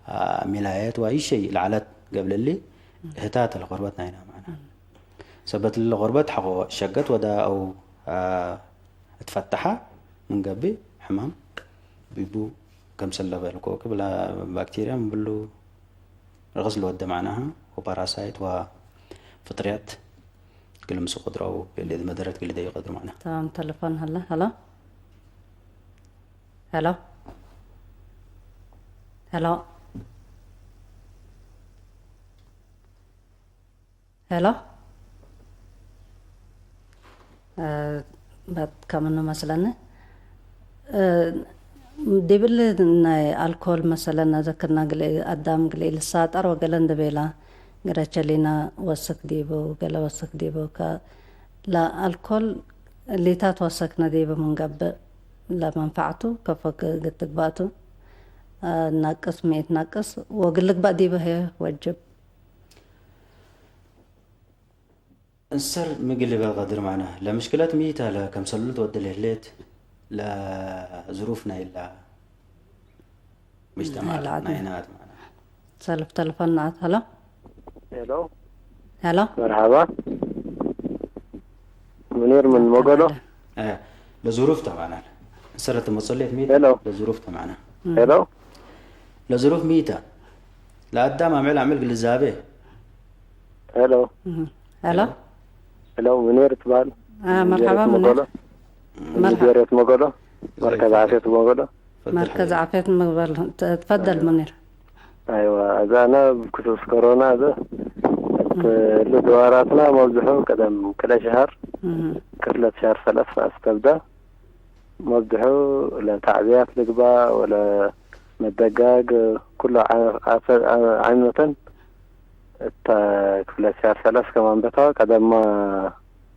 አ፣ ሚላየት ወአይ ሸይ ለዐለት ገብለሊ እህ። ህታ ተለ ቆርበት ናይና ማዕና። እህ። ሰበት ለቆርበት ሐቆ ሸገት ወዳ አው፣ አ፣ እትፈተሐ ምን ገብእ ሕማም ቢቡ፣ ከምሰል ለበልኮ ክብለ ባክቴርያ ምን ብሉ ርክስ ለወደ ማዕናሀ ወፓራሳይት ወፍጥርያት እግል ምስቁ ድረው እግል መደረት እግል ደዩ ቀድር ማዕና። ተማም ተለፎን ሀለ። ሀሎ፣ ሀሎ፣ ሀሎ። ሄሎ፣ እ፣ በት ከምኑ መስለኒ፣ እ፣ ዲብሊ ናይ አልኮል መሰለን አዘክርና፣ ግሌ አዳም ግሌ ልሳጠር ወገለ እንደ ቤላ፣ ግረ ቸሊና ወስክ ዲቡ፣ ገለ ወስክ ዲቡ፣ ከ-፣ ለአልኮል ሊታት ወሰክነ ዲቡ ምን ገብእ፣ ለመንፈዕቱ ከፎ ግ-፣ ግትግባቱ፣ እ፣ ናቅስ ሚ ኢትናቅስ ወግልግባእ ዲቡ ህዬ ወጅብ። እንሰር ምግልበ ቀድር ማዕና፣ ለምሽክለት ሚ ተ? ለከምሰሉት ወደ ለህሌት ለዝሩፍ ናይላ ምጅተማዕ ናይላ አድመ። ናይና አት ማዕና። ሰልፍ ተለፎን ነአት። ሀሎ። ሄሎ። ሄሎ። መርሐባ። ሙኒር ምን መቀለ። መቀለ። እ፣ ለዝሩፍ ተ ማዕና። እንሰር ለትመጸሌት ሚ ተ? ሄሎ። ለዝሩፍ ተ ማዕና። እም። ሄሎ። ለዝሩፍ ሚ ተ? ለአዳም አምዕል አምዕል ግንዛቤ። ሄሎ። እህ፣ ሄሎ። ሄሎ፣ ሙኒር ትበሃል። አ፣ መርሐባ ሙኒር። መቀሎ። መርሐባ። ሙኒር መቀሎ። መርከዝ ዓፍየት መቀሎ። መርከዝ ዓፍየት መቀሎ። ተ-፣ ትፈደል ሙኒር። አይዋ፣ አዛ አነ ብክሱስ ኮሮና አዘ፣ እህ። እት እሊ ድዋራትና መብዝሑ ቀደም ክለ ሸሀር፣ እህ። ክፍለት ሸሀር ሰለስ አስተብዳ። መብዝሑ ለተዕብያት ልግባእ ወለመደጋግ ኩሉ ዐ-፣ ዐፈ-፣ ዐ-፣ ዐመተን እተ ክፍለ ሸሀር ሰለስ ከማን በታ ቀደማ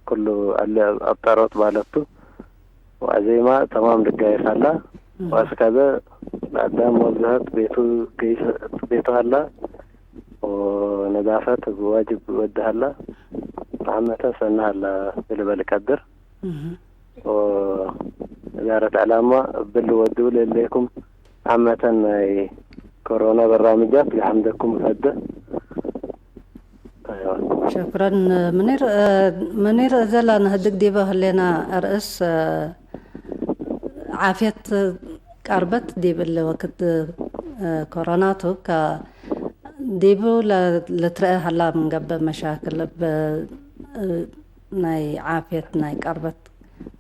ኩሉ አለ አብጠሮት ባለቱ ወአዜማ ተማም ልጋየት ሀላ። እህ። ወአስከዘ ለአዳም መብዝሐት ቤቱ ገይስ ቤቱ ሀላ ወነዛፈት ዋጅብ ወድ ሀላ። ዐመተን ሰኒ ሀላ ብልበል ቀድር። እህ። ወእዳረት ዕላማ እብል ወዱ ለሌኩም ዓመተን ናይ ኮሮና በራምጃት ለሐምደኩም ፈደ። አይዋ። ሸክረን ምኒር። እ፣ ምኒር፣ እዘ ለነህድግ ዲበ ህሌና ርእስ፣ እ፣ ዓፍየት ቀርበት ዲብ እሊ ወክድ፣ እ፣ ኮሮናቱ ከ-፣ ዲቡ ለ-፣ ልትረአ ሀላ ምን ገብእ መሻክል እብ፣ እ፣ ናይ ዓፍየት ናይ ቀርበት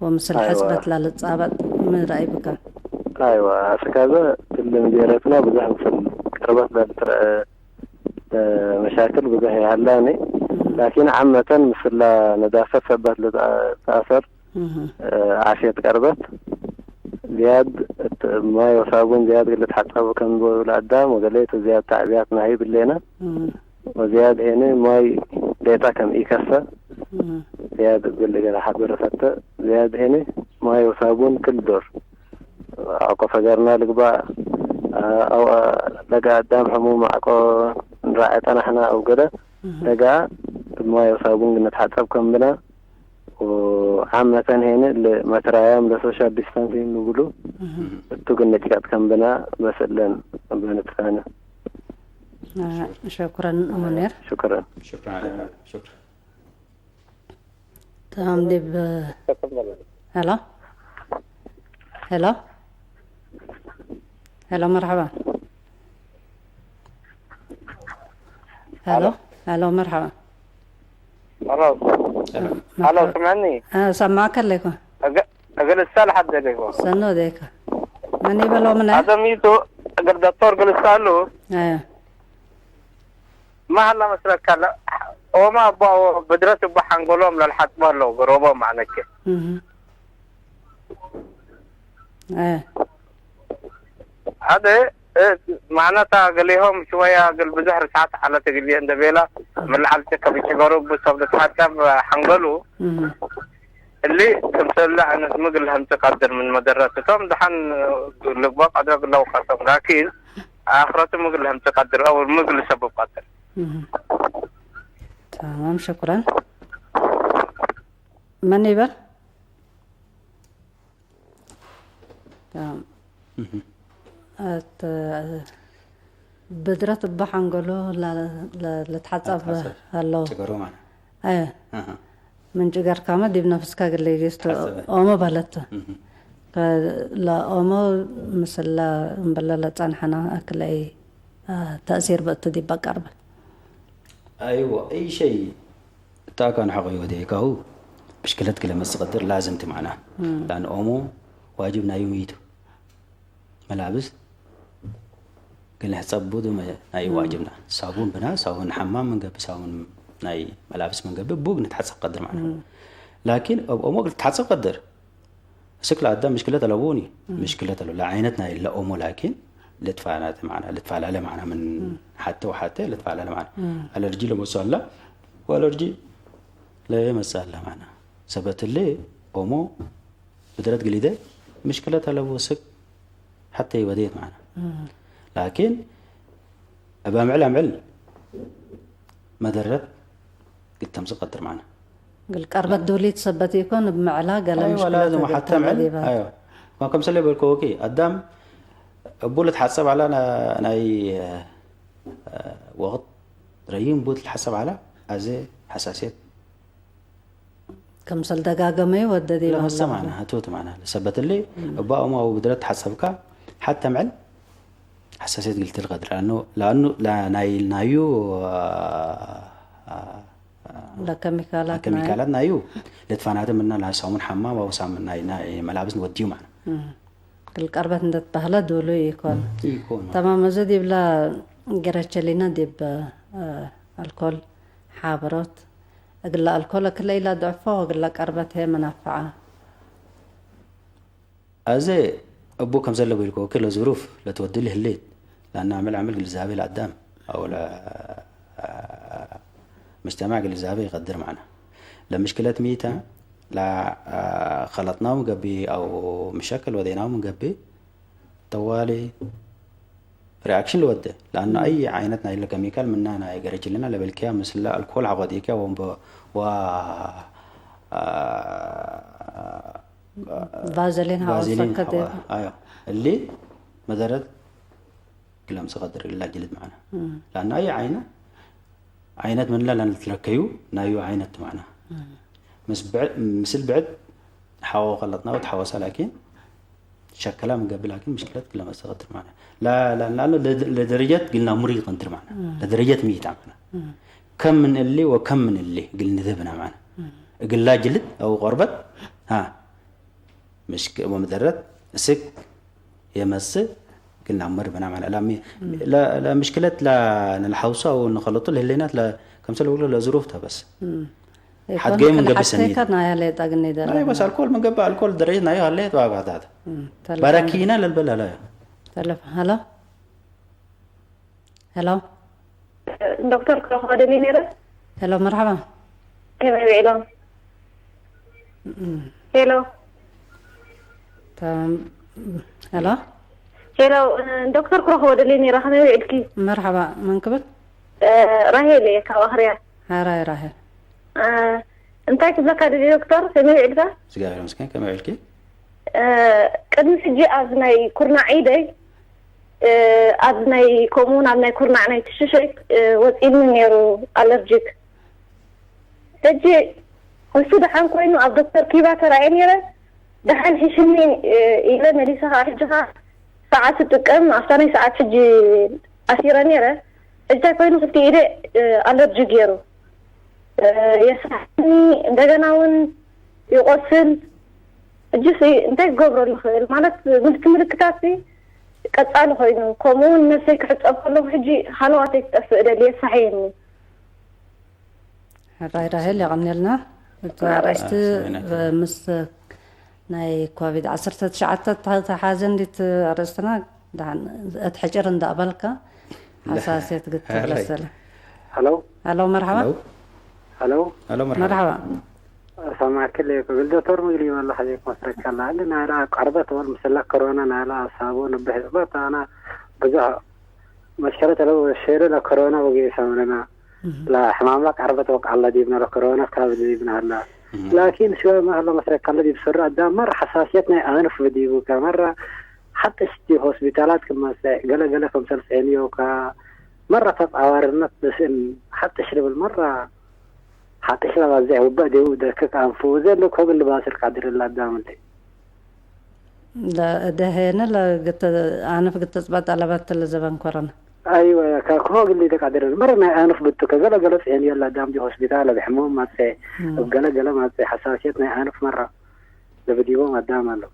ወምስል አይዋ። ሕጽበት ለልጻበጥ ሚ ረአይ ብከ? አይዋ፣ አስካዘ እሊ ምዴረትና ብዙሕ ምስል ቀርበት ለልትረአ፣ እ፣ መሻክል ብዙሕ ይሀላኒ። እህ። ላኪን ዓመተን ምስላ ነዳፈት ሰበት ልትአሰር፣ እህ። እ፣ ዓፍየት ቀርበት ዝያድ እት ማይ ወሳቡን ዝያድ ልትሐጸቡ ከም ለአዳም ወገሌ እት ዝያድ ተዕብያት ናሂ ብሌነ። እህ። ወዝያድ ሄነ ማይ ሌጣ ከም ኢከፈ እህ። ዝያድ እግል እገለ ሐብር ፈተ። ዝያድ ሄነ ማይ ወሳቡን ክል ዶር። አቆ ፈገርና ልግባእ፣ አው ለገ አዳም ሕሙም አቆ እንራዔ ጸናሕና አው ገደ እህ። ለገ እብ ማይ ወሳቡን ንትሐጸብ ከም ብና። ወዓመተን ሄነ ለመትራያም ለሶሻል ዲስታንሲንግ ንብሉ እህ። እቱ ግን ንጭቀጥ ከም ብና በስለን በንትፋነ። አ፣ ሸኩረን ሙኒር። ሹክረን። ሹክረን ዐለይኩም። ሹክረን። ተማም ዲብ፣ ሄሎ፣ ሄሎ፣ ሄሎ፣ መርሐባ። ሄሎ፣ ሄሎ። ሄሎ፣ መርሐባ። ሄሎ፣ ሄሎ፣ መርሐባ። ስምዐኒ? አ፣ ሰማዕከ ለይኩ። እገ-፣ እግል እሳል ሐደ ለይኩ። ሰኖ ደይከ። መን ይበሎ ምነ? አደሚቱ እግል ዶክቶር እግል እሳሉ። አየ። ማ ሀላ መስለከ፣ ለ-፣ ኦመ እበ ብድረት እበ ሐንጎሎም ለልሐጽቦ ለው፣ ገሮቦም ማዕነከ። እህ። እ። ሀደ፣ እ፣ ማዕነታ ገሌሆም ሽወያ እግል ብዞሕ ርትዓት ዐለት እግልዬ እንዴ ቤላ፣ ምን ለዐል ጭከ ብጭገሩ እቡ ሰብ ልትሐጸብ ሐንገሉ። እህ። እሊ ክምሰለ ዐይነት ምግል ለህምጽእ ቀድር ምን መደረት እቶም ደሐን ልግበእ ቀድሮ እግል ለውቀሶም፣ ላኪን አክረቱ ምግል ለህምጽእ ቀድር አው ምግል ልሰብብ ቀድር። እህ። ተማም፣ ሽኩረን። መን ይበል? ተማም። እህ። አት-፣ ብድረት እበ ሐንገሎ ለ-፣ ለ-፣ ልትሐጸብ ልትሐጸብ። ሀለው። ጭገሮ ማለት። አየ። አሃ። ምን ጭገርካመ ዲብ ነፍስከ እግል ኢጌስቶ ትሐጸበ። ኦሞ በለተ። እህ። ከ-፣ ለኦሞ ምስለ እምበለ ለጸንሐነ አክለይ፣ አ፣ ተእሲር በእቱ ዲብ በቀርበ። አይወ፣ እይ ሸይ እተ አካን ሐቆ ወዴካሁ ምሽክለት ክለ መስቀድር ላዝም ቲ ማዕና። እም። ላን ኦሞ ዋጅብ ናዩ ሚቱ። መላብስ ግን ሕጸብ ቡ ናይ እም። ዋጅብና። ሳቡን ብና፣ ሳቡን ሐማም ምን ገብእ፣ ሳቡን ናይ መላብስ ምን ገብእ፣ ቡ ግን ትሐጸብ ቀድር ማዕና። እም። ላኪን እብ ኦሞ እግል ትሐጸብ ቀድር። እስክ ለአዳም ምሽክለት አለቡኒ፣ እም። ምሽክለት አለቡ። ለዐይነት ናይ ለኦሞ ላኪን ልትፋላተ ማዕና፣ ልትፋላለ ማዕና ምን እም። ሐቴ ወሐቴ ልትፋላለ ማዕና። እም። አለርጂ ለመጽእ አለ ወአለርጂ ለመጽእ አለ ማዕና። ሰበት እሊ ኦሞ ብድረት ግሊደ ምሽክለት አለቡ እስክ ሐቴ ወዴት ማዕና። እም። ላኪን እብ አምዕል አምዕል መደረት እግል ተምጽእ ቀድር ማዕና። እግል ቀርበት ዶል ኢትሰበት ኢኮን፣ እብ ምዕላ ገለ አይወ፣ ምሽክለት ላዝም እግል ሐተ ተምዕል፣ ተመዴባት። አይወ። ማ ከምሰለ በልኮ፣ ኦኬ፣ አዳም እቡ ልትሐጸብ ዐላ ና-፣ ናይ፣ አ፣ ወቅት ረዩም ቡ ልትሐጸብ ዐላ፣ አዜ ሐሳስየት ክምሰል ደጋገመዩ ወደ ዲብ ለመሰ አላሁ። ማዕና፣ ህቱት ማዕና። ሰበት እሊ እም። እባ እሙ አው ብድረት ተሐሰብካ፣ ሐተ ምዕል ሐሳስየት እግል ትልቀ ቀድር። ለአኑ፣ ለአኑ ለ-፣ ናይ፣ ናዩ፣ አ፣ አ፣ ለከሚካላት ናይ ለከሚካላት ናዩ ልትፋናተ ምና ለሳሙን ሐማም አው ሳሙን ናይ፣ ናይ መላብስ ወድዩ ማዕና። እም። እግል ቀርበት እንደ ትበህለ ዶሉ ኢኮን። ኢኮን። ተማም፣ እዚ ዲብለ ገረቸሊነ ዲብ፣ አ፣ አልኮል ሓብሮት፣ እግለ አልኮል እክለ ኢለአድዕፎ ወእግለ ቀርበት ህዬ መናፈዐ። አዜ እቡ ከምሰለ ቤልኮ፣ እክለ ዝሩፍ ለትወድሊ ህሌት፣ ለአነ አምዕል አምዕል ግንዛቤ ለአዳም አው ለ-፣ መጅተማዕ ግንዛቤ ኢቀድር መዕነ። ለምሽክለት ሚ ተ፣ ለከለጥናሁ ምን ገብእ አው ምሸክል ወዴናሁ ምን ገብእ፣ ጠዋሊ ሪአክሽን ልወዴ። ለአኑ እም። አይ ዓይነት ናይለ ከሚካል ምና ናይ ገረጅልና ለበልክያ ምስለ አልኮል ሐቆ ዲክያ ወንበ-፣ ወ-፣ አ-፣ ቫዘሊን ሐቆ ቫዘሊን ፈከት ሐቆ፣ ዴ። አዮ። እሊ መደረት ክለምጽእ ቀድር እላ ጅልድ መዕነ። እም። ለአኑ አይ ዓይነ፣ ዓይነት ምንለ ለንትለከዩ ናዩ ዓይነት መዕነ። እም። ምስ ብዕ-፣ ምስል ብዕድ ሐቆ ከለጥናሁ ተሐወሰ ላኪን ሸከላ ምን ገብእ ላኪን ምሽክለት ክለ መሰል ቀድር መዕነ። ላ-፣ ላ-፣ ላ-፣ ለ-፣ ለደረጀት ግልና ሙሪ ቀንድር መዕነ። እም። ለደረጀት ሚት መዕነ። እም። ከም ምን እሊ ወከም ምን እሊ እግል ንደብና መዕነ። እም። እግላ ጅልድ አው ቆርበት፣ አ፣ ምሽክ-፣ ወመደረት እስክ የመስእ ግልና ሙሪ ብና መዕነ። ላ ሚ-፣ እም። ለ-፣ ለምሽክለት ላ-፣ ለልሐውሱ አው ንከለጡ ለህሌናት ለ-፣ ከምሰል ወግሎ ለዝሩፍ ተበስ። እም። ሐድ ኢኮን ገይም ክል እንገብእ ሐቴከ ሰኒት። ናያ ሌጠ ግኒ ደለ። ናይ በስ አልኮል ምን ገብእ፣ አልኮል ደረጀት ናዩ ሀሌት ዋጋታት። እም፣ ተለ-፣ በረኪነ ለልበል ሀላዩ። ተለፍ-፣ ሀሎ? ሀሎ? ዶክተር ክረኽቦ ደሊ ነይረ። ሀሎ፣ መርሐባ። ከመይ ውዒሎም? እም። ሄሎ። ተም-፣ ሄሎ። ሄሎ፣ ዶክተር ክረኽቦ ደሌኒ፣ ራኸበ ይዕድኪ። መርሐባ፣ መን ክብል? እ፣ ራሄል እየ፣ ካብ ኣኽርያ። ሃራይ ራሄል። እ፣ እንታይ ክብለካ ደሊ ዶክተር፣ ከመይ ውዒልካ? እግዚኣብሔር ይመስገን፣ ከመይ ውዒልኪ? እ፣ ቅድሚ ሕጂ ኣብ ናይ ኩርናዕ ኢደይ፣ እ፣ ኣብ ናይ፣ ከምኡውን ኣብ ናይ ኩርናዕ ናይ ትሽሸይ፣ እ፣ ወጺእኒ ነይሩ ኣለርጂክ። ሕጂ እሱ ደሓን ኮይኑ ኣብ ዶክተር ኪባ ተራእየ ነይረ። ደሓን ሒሽኒ፣ እ፣ ኢለ መሊሰ ኸኣ ሕጂ ኸኣ ሰዓት እጥቀም፣ ኣብታ ናይ ሰዓት ሕጂ ኣሲረ ነይረ። ሕጂ እንታይ ኮይኑ ክልቲኡ ኢደ፣ እ፣ ኣለርጂ ገይሩ፣ እ፣ የስሓኒ፣ እንደገና እውን ይቆስል። ሕጂስ እንታይ ክገብረሉ ይኽእል? ማለት ምልክት ምልክታት ቀጻሊ ኮይኑ፣ ከምኡ እውን ነብሰይ ክሕጸብ ከለኹ ሕጂ ሃለዋተይ ትጠፍእ እደሊ፣ የሳሕየኒ። ሕራይ ራሄል የቐንየልና። እቲ ኣርእስቲ ምስ ናይ ኮቪድ ዓሰርተ ትሽዓተ ተሓዘ እንዲት ኣርእስትና ደሓን እት ሕጭር እንዳእበልካ ሓሳስየት ግትር ለሰለ። ሀሎ። ሀሎ፣ መርሐባ። ሀሎ። ሀሎ። ሀሎ፣ መርሐባ። መርሐባ። ሰማዕክል እግል ዶክተር ምግሊ ወላ ሐዜክ መስረከላ። እንደ ናይላ ቀርበት ወል ምስለ ኮሮና ናይላ ሳቡ ንብሕ ጽበት አና ብዙሕ መሽከለት ለው ሼለ ለኮሮና ወጌ ሰምነና። እህ። ለሕማምላ ቀርበት ወቃለ ዲብነ ለኮሮና ካብ ዲብነ ሀላ። እህ። ላኪን ሽወ ማ ሀለ መስረከለ ዲብ ሰሩ አዳም መር ሐሳስየት ናይ አንፍ ብዲቡ ከመራ ሐጥሽ ዲብ ሆስፒታላት ክመጽእ፣ ገለ ገለ ክምሰል ጼንዮከ፣ መረ ተጻዋርነት ብስእን ሐጥሽ ልብል፣ መረ ሐጥሽ ለባዝሕ ውበእ ዴው ደክክ አንፉ፣ እዘ እሊ ኮግል ልባስል ቃድር እለ አዳም እሊ። ለእደሄነ ለግተ-፣ አንፍ ግትጽበጥ አለበት ለዘበን ኮረና። አይወ፣ ከኮግል ኢተቃድር መረ ናይ አንፍ ብቱ፣ ከገለ ገለ ጼንዮ ለአዳም ዲ ሆስፒታል እብ ሕሙም ማጽእ፣ እም። እብ ገለ ገለ ማጽእ፣ ሐሳስየት ናይ አንፍ መረ ለብዲቦም አዳም አለው።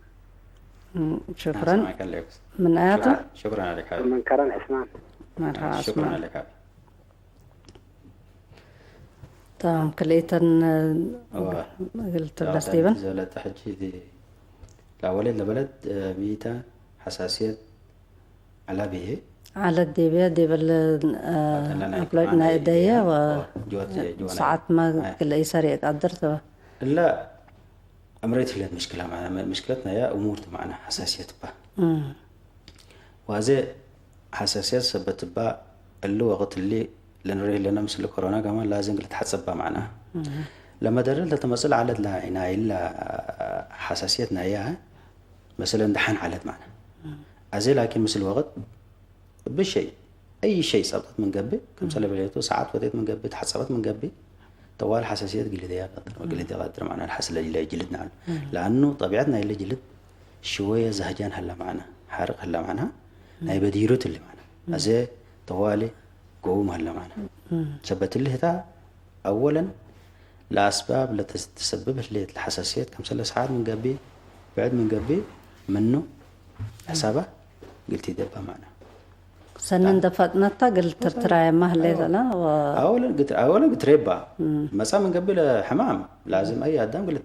እም፣ ሹክረን። አስማከ ለክ። ምን አያቱ? ሹክረን፣ ሹክረን አለክ። ምን ከረን ዕስማን። መርሐባ ሹክረን ዑስማን። አለክ። ተማም፣ ክልኤተን እወ። እግል ትብለስ ያው ዲበን። ዘብለጠ ሕጂ ዲ ለአወሌት ለበለድ፣ እ፣ ሚተ ሐሳስየት ዐለ ብዬ። ዐለ ዲብየ ዲበል፣ እ፣ ወጠለና አፍሎጭ ይቅማና ናይ እደየ ይያ። ወ-፣ ወ-፣ ጅወት የ-፣ ጅወና። ሰዓት ማ አይ። ክልኤ ሰሪዕ ቀድር ተበ። እለ እምሬት ህሌት ምሽክለ፣ መ-፣ ምሽክለት ናያ እሙር ቱ መዕነ ሐሳስየት እባ። እም። ዋዜ ሐሳስየት ሰበት እባ እሊ ወቅት እሊ ለንሬ ህሌነ ምስል ኮሮና ከማን ላዝም ልትሐጸብ እባ መዕነ። እም። ለመደረት ለተመጽእ ዐለት ላ-፣ ናይለ ሐሳስየት ናያ መሰለን ደሐን ዐለት መዕነ። እም። አዜ ላኪን ምስል ወቅት እብ ሸይ፣ አይ ሸይ ጸብጠት ምን ገብእ፣ ክምሰለ እም። በሌቱ ሰዓት ወዴት ምን ገብእ፣ ተሐጸበት ምን ገብእ፣ ጠዋል ሐሳስየት ግልደያ ቀድር፣ እም። ግልደ ቀድር መዕነ ለሐስለ ጅልድ ነዐል። እም። ለአኑ ጠቢዐት ናይለ ጅልድ ሽወየ ዘህጃን ሀለ መዕነ፣ ሐርቅ ሀለ መዕነ፣ እም። ናይ በዲሩት እሊ መዕነ። እም። አዜ ጠዋሊ ጎውም ሀለ መዕነ። እም። ሰበት እሊ ህታ አወለን ለአስባብ ለተስ-፣ ተሰብብ ህሌት ለሐሳስየት፣ ክምሰለ ሰዓት ምን ገብእ፣ ብዕድ ምን ገብእ፣ ምኑ ሕሳባ እግል ቲደባ መዕነ። ሰኒ እንደ ፈጥነታ እግል ትርትራየማ ህሌት ዐለ ወ-፣ አወለን ግት-፣ አወለን ግትሬባ እም። መጻ ምን ገብእ ለሕማም ላዝም አይ አዳም እግል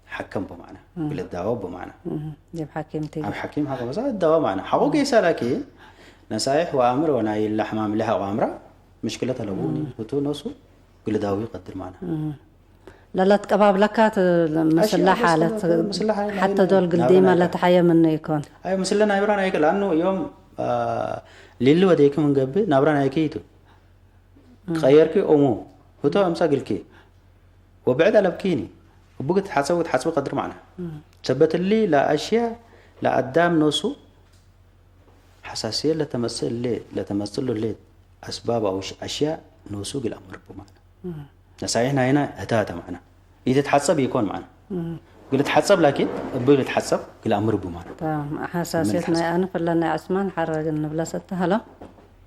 ሐከም ቡ መዕነ፣ እም። እግል ዳወ ቡ መዕነ። እም። ዲብ ሐኪም ቲ። አብ ሐኪም ሐቆ መጻ ዳወ መዕነ። ሐቆ ጌሰ ላኪን ነሳይሕ ወአምር ወናይ ለሕማም ለሐቆ አምራ ምሽክለት አለቡ እም። ህቱ ነሱ እግል ዳዊ ቀድር መዕነ። እም። ለለትቀባብለካ ት-፣ ምስለ አሽያእ ሓለት፣ ምስለ ሓለት ሐተ ናይ ዶል ግልዲመ ናብራ ናይከ። ለተሐየ ምኑ ኢኮን። አይ፣ ምስለ ናይብራ ናይከ፣ ለአኑ ዮም፣ አ፣ ሊሊ ወዴኪ ምን ገብእ፣ ናብራ ናይኪ ቱ። እም። ቀየርኪ ኦሙ፣ ህቶ አምሳ ግልኪ። ወብዕድ አለብኪኒ። እቡ ክትሐሰብ ወትሐጽቢ ቀድር መዕነ። እም። ሰበት እሊ ለአሽያእ ለአዳም ኖሱ ሐሳስየት ለተመጽእ እለ፣ ለተመጽእ እሉ ህሌት አስባብ አው ሽ-፣ አሽያእ ኖሱ እግል አምር ቡ መዕነ። እም። ነሳይሕ ናይና ህታተ መዕነ። ኢትትሐጸብ ኢኮን መዕነ። እም። እግል ትሐጸብ ላኪን እብ እግል ትሐጸብ እግል አምር ቡ መዕነ። ተማም። ሐሳስየት ምን ናይ ሐሳብ? አንፍ እለ ናይ ዐስማን ሐረግ እንብለ ሰተ። ሀሎ።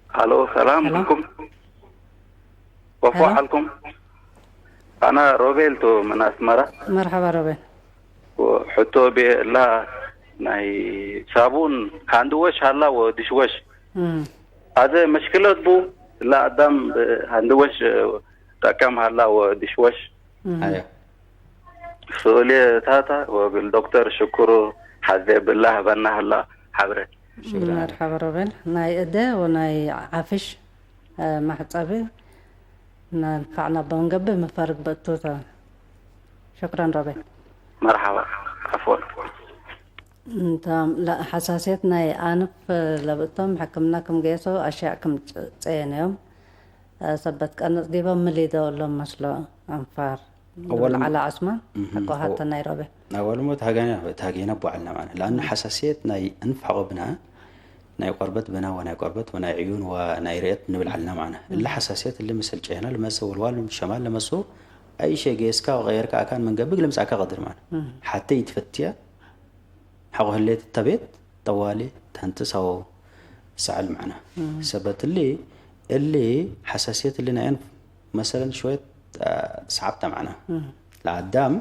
ሀሎ፣ ሰላም ሀሎ። አለይኩም። ወፎ ሀሎ። ዐልኩም። አነ ሮቤል ቱ ምን አስመራ። መርሐባ ሮቤል። ወሕቶ ቤ እላ ናይ ሳቡን ሃንድወሽ ሀላ ወድሽወሽ። እም። አዜ መሽክለት ቡ እላ አዳም ሃንድወሽ ጠቀም ሀላ ወድሽወሽ። እም። አየ። ሱእልየ ታታ ወእግል ዶክተር ሽኩሩ ሐዜ ብላ ህበና ሀላ ሐብረ። ሽክረን አለክ። መርሐባ ሮቤል። ናይ እደ ወናይ ዓፍሽ እ፣ መሕጸቢ ነንፈዕ ነቦ እንገብእ፣ ምፈርግ በእቱ ተ-፣ ሽክረን ሮቤል። መርሐባ። ዐፍወን። እንተ ለሐሳስየት ናይ አንፍ ለብእቶም ሕክምና ክም ጌሶ አሽያእ ክም ጸ-፣ ጸየነዮም፣ ሰበት ቀንጽ ዲቦም ሚ ሊደው እሎም መስሎ አንፋር? አወል ዐላ ዑስማን፣ እህ፣ ሐቆ ሐተ ናይሮቢ። አወል ሞት ሃገነ፣ ሃገነ ቦ ዐልና ማለት። ለአኑ ሐሳስየት ናይ እንፍ ሐቆ ብና፣ ናይ ቆርበት ብና ወናይ ቆርበት ወናይ ዕዩን ወናይ ርአየት ንብል ዐልና ማለት። እለ ሐሳስየት እሊ ምስል ጨና ልመጽእ ወልዋል ሸማል ለመጽኡ፣ አይ ሸይ ጌስካ ወቀየርካ አካን ምን ገብእ ለምጽአካ ቀድር ማለት። ሐቴ ኢትፈትያ ሐቆ ህሌት እተ ቤት ጠዋሊ ተንትስ አው ሰዐል መዕና። እም። ሰበት እሊ፣ እሊ ሐሳስየት እሊ ናይ አንፍ መሰለን ሽወየት፣ አ፣ ሰዓብተ መዕና። እም። ለአዳም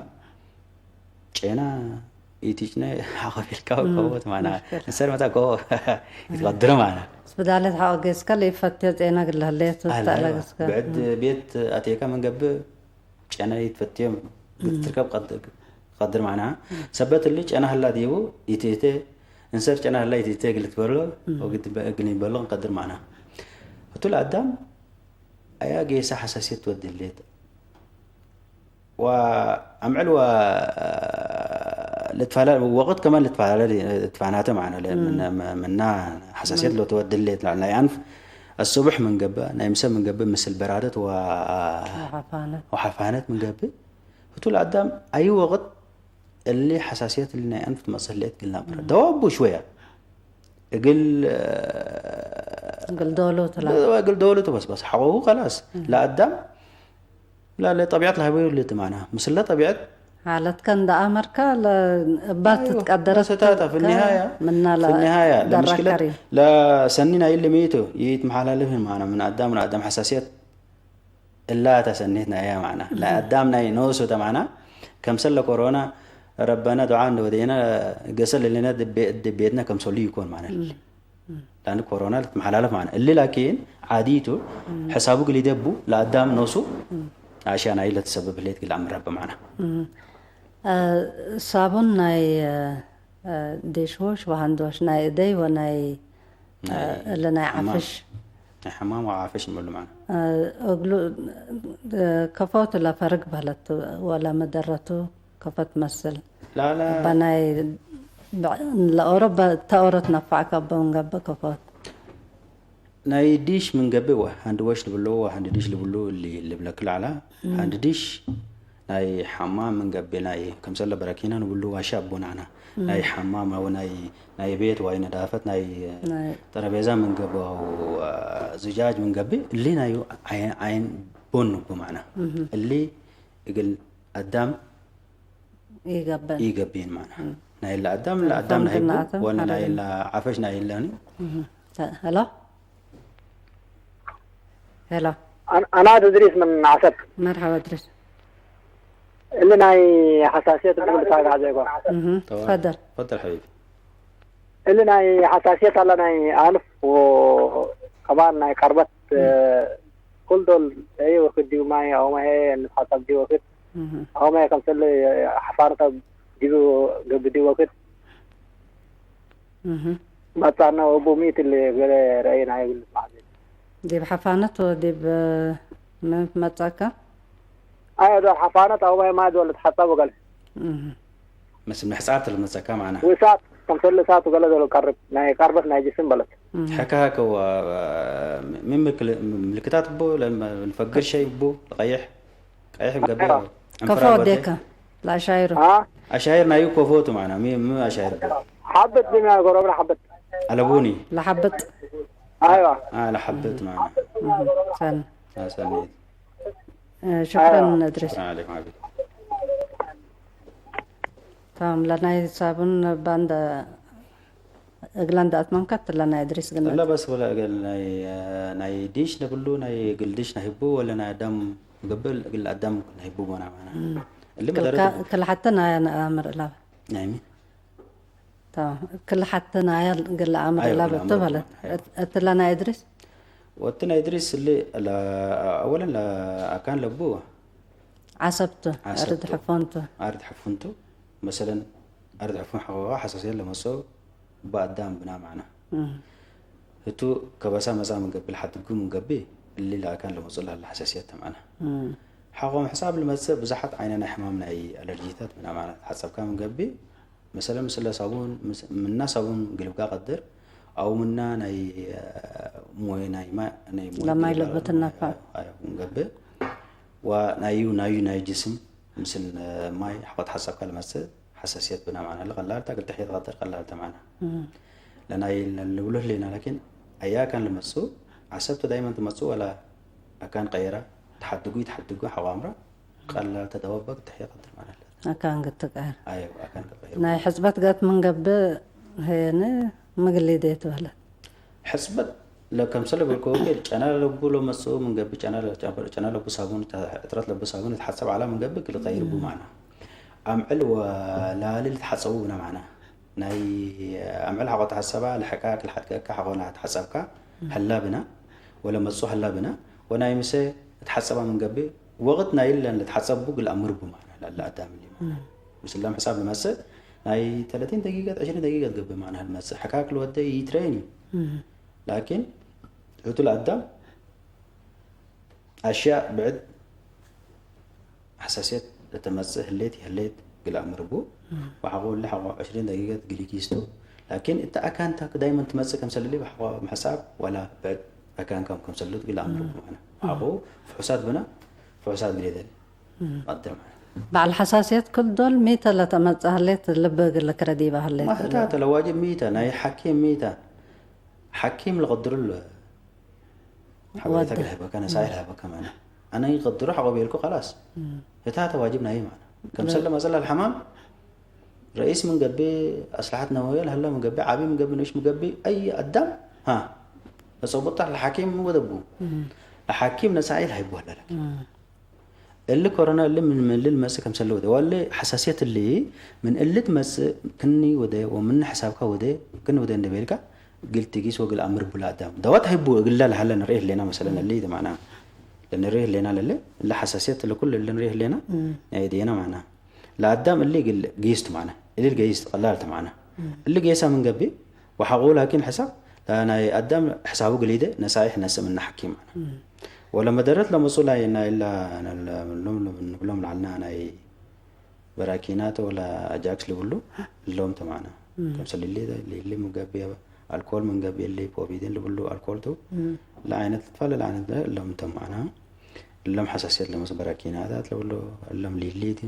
ጨና ኢትጭነ ሐቆ ቤልካ እም፣ ወቀወት መዕና። ሙሽክል። እንሰር መታ ከወ ኢትቀድረ መዕና። ስብዳለት ሐቆ ጌስከ ለኢፈትዮ ጨና እግል ህሌት አለ፣ ተአለ አይዋ። ጌስከ። ብዕድ እም። ቤት አቴካ ምን ገብእ ጨና ኢትፈትዮም እም። ትርከብ ቀድ-፣ ቀድር መዕና። እም። ሰበት እሊ ጨና ህላ ዲቡ ኢትእቴ፣ እንሰር ጨና ህላ ኢትእቴ እግል ትበሎ፣ እም። ወግድ በ-፣ እግል ንበሎ እንቀድር መዕና። ህቱ ለአዳም አያ ጌሰ ሐሳስየት ትወድሌት። ወአምዕል ወ-፣ ልትፋለ-፣ ወቅት ከማን ልትፋለ-፣ ልትፋናተ መዕና ለ-፣ እም። ምነ-፣ ምና ሐሳስየት እም። ለትወድሌት ለዐል ናይ አንፍ አስቡሕ ምን ገብእ፣ ናይ ምሰ ምን ገብእ፣ ምስል በራደት ወ-፣ ወሐፋነት። ወሐፋነት ምን ገብእ፣ ህቱ ለአዳም አይ ወቅት እሊ ሐሳስየት እሊ ናይ አንፍ ትመጽእ ህሌት እግል ናብረ። እም። ደዋቡ ሽወያ እግል፣ እግል ዶሉ ትላ። እግል ዶሉ ትበስበስ። ሐቆሁ ከላስ። እም። ለአዳም ላ ለጠቢዐት ለሀይቡ ልትማና። ምስለ ጠቢዐት ሓለትከ እንደ አመርካ ለ-፣ እባ አይወ፣ ትትቀደረት በስ እታ፣ እታ፣ ፊ ተ-፣ ኒሃያ፣ ምና ፊ ለ-፣ ኒሃያ፣ ደረ ለምሽክለት ከሪም። ለሰኒ ናይ እሊ መይቱ ይትመሓላለፍን ማና ምን አዳም ለአዳም ሐሳስየት እላ እተ ሰኔት ናያ ማና። እህ። ለአዳም ናይ ኖሱ እተ ማና፣ ከምሰል ለኮሮና ረበነ ዱዓ እንደ ወዴነ ገሰል እሊነ ድቤ-፣ ድቤትነ ከምሰሉ ይኮን ማና። እህ። ለአንድ ኮሮና ልትመሓላለፍ ማና። እሊ ላኪን ዓዲ ቱ፣ እህ። ሕሳቡ ግሊደቡ ለአዳም ኖሱ እህ። አሽያ ናይ ለተሰብብ ህሌት ግል አምር ረበ ማና። እህ። እ፣ ሳቡን ናይ፣ እ፣ ዲሽዎሽ ወሃንዶሽ ናይ እደይ ወናይ፣ እ፣ ናይ እለ ናይ ሐማም። ዓፍሽ። ናይ ሐማም ወዓፍሽ ንብሉ ማና። እ፣ እግሉ፣ እ፣ ከፎቱ ለፈርግ በህለቱ ወለ መደረቱ ከፎ ትመስል። ላላ። እበ ናይ ብዕ-፣ ለኦሮ በ-፣ ተኦሮ ትነፋዕ ከበ እንገብእ ከፎት። ናይ ዲሽ ምን ገብእ ወ-፣ ሃንድ ወሽ ልብሎ ወሃንድ ዲሽ ልብሎ እሊ ልብለክል ዐላ። እም። ሃንድ ዲሽ ናይ ሐማም ምን ገብእ ናይ ከምሰለ በረኪና ንብሎ ዋሻ አቦ ናዕና። እም። ናይ ሐማም አው ናይ፣ ናይ ቤት ዋይ ነዳፈት ናይ ናይ ጠረቤዛ ምን ገብእ አው፣ አ፣ ዝጃጅ ምን ገብእ እሊ ናይ ዓይን፣ ዓይን ቦን ንቡ ማዕና። እም። እሊ እግል አዳም ኢገብእን። ኢገብእን ማና። እም። ናይ ለአዳም፣ ለአዳም ተፈንቱ ናይቡ፣ ናተ ወለ ናይ ሐረግን። ለዐፈሽ ናይ ለኒ። እም። ተ-፣ ሄሎ? ሄሎ? አን-፣ አናት እድሪስ ምን ዐሰብ። መርሐባ እድሪስ። እሊ ናይ ሐሳስየት እግል ልታብዕ ዜጎ። እም። ተዋ-፣ ተፈደል። ተፈደል ሐቢቢ። እሊ ናይ ሐሳስየት አለ ናይ አንፍ ወከማን ናይ ቀርበት፣ እም። ኩል ዶል አይ ወክድ ዲቡ ማይ አውመ ህዬ እንትሐሰብ ዲቡ ወክድ እህ። አውመ ከምሰል ሐፋርተ ዲቡ ገብእ ዲቡ ወክድ እህ። መጽአነ ወእቡ ሚ እት እሊ ገሌ ረአይ ናይ እግል ንስማዕ ዲብ ሐፋነት ወዲብ ምን መጽአከ? አየ ዶል ሐፋነት አውመ ማይ ዶል ልትሐጸብ ወገሌ። እህ። ምስል ምሕጻር ትልመጸካ ማዕና። ወእሳት፣ ከምሰል እሳት ወገለ ዶል ቀርብ፣ ናይ ቀርበት ናይ ጅስም በለት። እም። ሕከ ሀከ ወ-፣ ምን ምክል-፣ ምልክታት እቡ፣ ለልፈግር ሸይ እቡ፣ ለቀይሕ፣ ቀይሕ እም ገብእ፣ አዎ። ከፎ እንፍራር ወዴ። ወዴከ፣ ለአሻይሩ። አ? አሻይር ናዩ ከፎቱ ማዕና፣ ሚ-፣ ሚ አሻይር እቡ? ሐብት ድም ያጎረብረ ሐብት። አለቡኒ። ለሐብጥ። አይዋ። አ፣ ለሐብት ማዕና። እም፣ ሰን። አ፣ ሰኒት። እ፣ ሽክረን አይዋ። እድሪስ። ሰላም አለይኩም ሐቢቢ። ታም፣ ለናይ ሳቡን ባንደ እግለ እንደ አትመምከት ለናይ እድሪስ ግን እለ በስ ወለ እግል ናይ፣ ናይ ዲሽ ንብሉ፣ ናይ እግል ዲሽ ነህቡ ወለ ናይ አዳም ገብእ እግል አዳም ነህቡ ቦና ማና። እም። እሊ ክልካ-፣ መደረት ክል ሐተ ናይ አምር እላበ። ናይ ሚ? ታም፣ ክል ሐተ ናይ እግል አምር አይዋ፣ እላበ እግል አምር በለት። ቦና፣ አይዋ። እት-፣ እትለ ናይ እድሪስ? ወእት ናይ እድሪስ እሊ ለ-፣ አወለን ለአካን ለቡ ዐሰብቱ፣ ዐሰብቱ። አርድ ሕፎንቱ። አርድ ሕፉንቱ፣ መሰለን፣ አርድ ሕፉን ሐቆ ሐሳስየት ለመጽኦ እበ አዳም ብና ማዕና። እም። ህቱ ከበሳ መጽአ ምን ገብእ፣ ለሐድጉ ምን ገብእ፣ እሊ ለአካን ለመጽኦ ለሀለ ሐሳስየት ተ ማዕና። እም። ሐቆም ሕሳብ ልመጽእ ብዝሓት ዓይነ ናይ ሕማም ናይ ኣለርጂታት ምን አማናት ሐጸብካ ምን ገብእ፣ መሰለን ምስለ ሳቡን፣ ምስ-፣ ምና ሳቡን ግልብካ ቀድር፣ አው ምና ናይ፣ እ፣ ሞይ ናይ ማ-፣ ናይ ሞይ ለማይ ግልብካ ለቡ ትነፈዕ። አይ፣ ምን ገብእ፣ ወናዩ፣ ናዩ ናይ ጅስም ምስል ማይ ሐቆ ተሐጸብካ ልመጽእ ሐሳስየት ብና መዕና ለቀላል ተ፣ እግል ተሕየት ቀድር ቀላል ተ መዕና። እም። ለናይ ልብሎ ህሌና፣ ላኪን አየ አካን ልመጽኡ፣ ዐሰብቱ ዳይመን ትመጽኡ ወላ አካን ቀየራ፣ ተሐድጉ ይተሐድጉ ሐቆ አምራ፣ ቀላል ተደወበክ ተሕየ ቀድር መዕና ለ። አካን ግትቀየር። አየ፣ አካን ከቀየር። ናይ ሕጽበት ገት ምን ገብእ ህየኒ ምግል ሊዴ ትበህለት። ሕጽበት ለከምሰል ለብልኮ ወኬ ጨና ለቡ ለመጽኡ ምን ገብእ ጨና ለ-፣ ጨና ለቡ ሳቡን ተ-፣ ዕጥረት ለቡ ሳቡን ልትሐጸብ ዐላ ምን ገብእ እግል ቀይር ቡ እም። መዕና። አምዕል ወላሊ ልትሐጸቡ ብነ መዕና። ናይ አምዕል ሐቆ ተሐሰባ ለሐቃክ ለሐድገካ ሐቆ ለተሐጸብካ እም። ሀላ ብነ ወለመጽኡ ሀላ ብነ ወናይ ምሰ እትሐጸባ ምን ገብእ ወቅት ናይ ለን ልትሐጸብ ቡ እግል አምር ቡ መዕና። ለአለ አዳም እሊ መዕና። እም። ምስለም ሕሳብ ልመጽእ ናይ ተለቲን ደቂቀት፣ ዕሽሪን ደቂቀት ገብእ መዕና ልመጽእ። ሐካክ ልወደ ይትረየን እዩ። እም። ላኪን፣ ህቱ ለአዳም አሽያእ ብዕድ ሐሳስየት ለተመጽእ ህሌት ይህሌት እግል አምር ቡ። እም። ወሐቆ እሊ ሐቆ ዕሽሪን ደቂቀት እግል ኢጊስ ቱ። ላኪን፣ እተ አካን ተ ዳይመን ትመጽእ ከምሰል እሊ ወሐቆ መሕሳብ ወላ ብዕድ አካን ከም፣ ከምሰል እግል አምር ቡ እም። መዕና። እም። ወሐቆ ፍሑሳት ብነ፣ ፍሑሳት እግል ኢደል እም። ቀድር መዕና። በዐል ሐሳስየት ክል ዶል ሚተ ለተመጽእ ህሌት ልብ እግል ልክረ ዲበ ህሌት። ማህታተ ለዋጅብ ሚተ፣ ናይ ሐኪም ሚተ። ሐኪም ለቀድሩ ለ-፣ ሐበሬተክ ወደ። ለህበከ፣ ነሳይሕ እም። ለህበከ መዕና። አነ ኢቀድሮ ሐቆ ቤልኩ ከላስ። እም። ህታተ ዋጅብ ናይ መዕና። ከምሰል ለ-፣ ለመጸለ ለሐማም ረኢስ ምን ገብእ፣ አስለሐት ነወየ ለሀለ ምን ገብእ፣ ዓቢ ምን ገብእ፣ ንኡሽ ምን ገብእ፣ አይ አዳም፣ ሃ፣ ለጸቡጣ ለሐኪም ወደቡ። እም። ለሐኪም ነሳይሕ ለህይቡ ሀለ ለክ። እም። እሊ ኮሮና እሊ ምን፣ ምን እሊ ልመጽእ ከምሰል ወደ፣ ወለ ሐሳስየት እሊ ምን እሊ ትመጽእ ክኒ ወደ ወምን ሕሳብካ ወደ፣ ክኒ ወደ እንዴ ቤልካ፣ እግል ትጊስ ወእግል አምር ቡ ለአዳም። ደዋት ሀይቡ እግለ ለሀለ ንርኤ ህሌና፣ መሰለን እሊ መዕና ለንርኤ ህሌና ለለ፣ እለ ሐሳስየት ለኩል እሊ ንርኤ ህሌና፣ እም። ናይ እዴና መዕና። ለአዳም እሊ እግል ጊስ ቱ መዕና፣ እሊ ልገይስ ቀላል ተ መዕና። እም። እሊ ጌሰ ምን ገብእ፣ ወሐቆሁ ላኪን ሕሳብ፣ ለናይ አዳም ሕሳቡ እግል ኢደ፣ ነሳይሕ ነስእ ምነ ሐኪም መዕና። እም። ወለመደረት ለመጹ ላይ ናይ እላ፣ ለ-፣ ለ-፣ ንብሎም ለዐልና ናይ በራኪናተ ወለ አጃክስ ልብሉ እሎም ተ መዕና። እም። ከምሰል እሊ፣ እሊ ምን ገብእ፣ አልኮል ምን ገብእ፣ እሊ ፖቪዲን ልብሉ አልኮል ቱ። እም። ለአይነት ልትፋለ ለአይነት እሎም ተ መዕና። እሎም ሐሳስየት ለመስ በራኪናታት ልብሉ፣ እሎም ሊሊት፣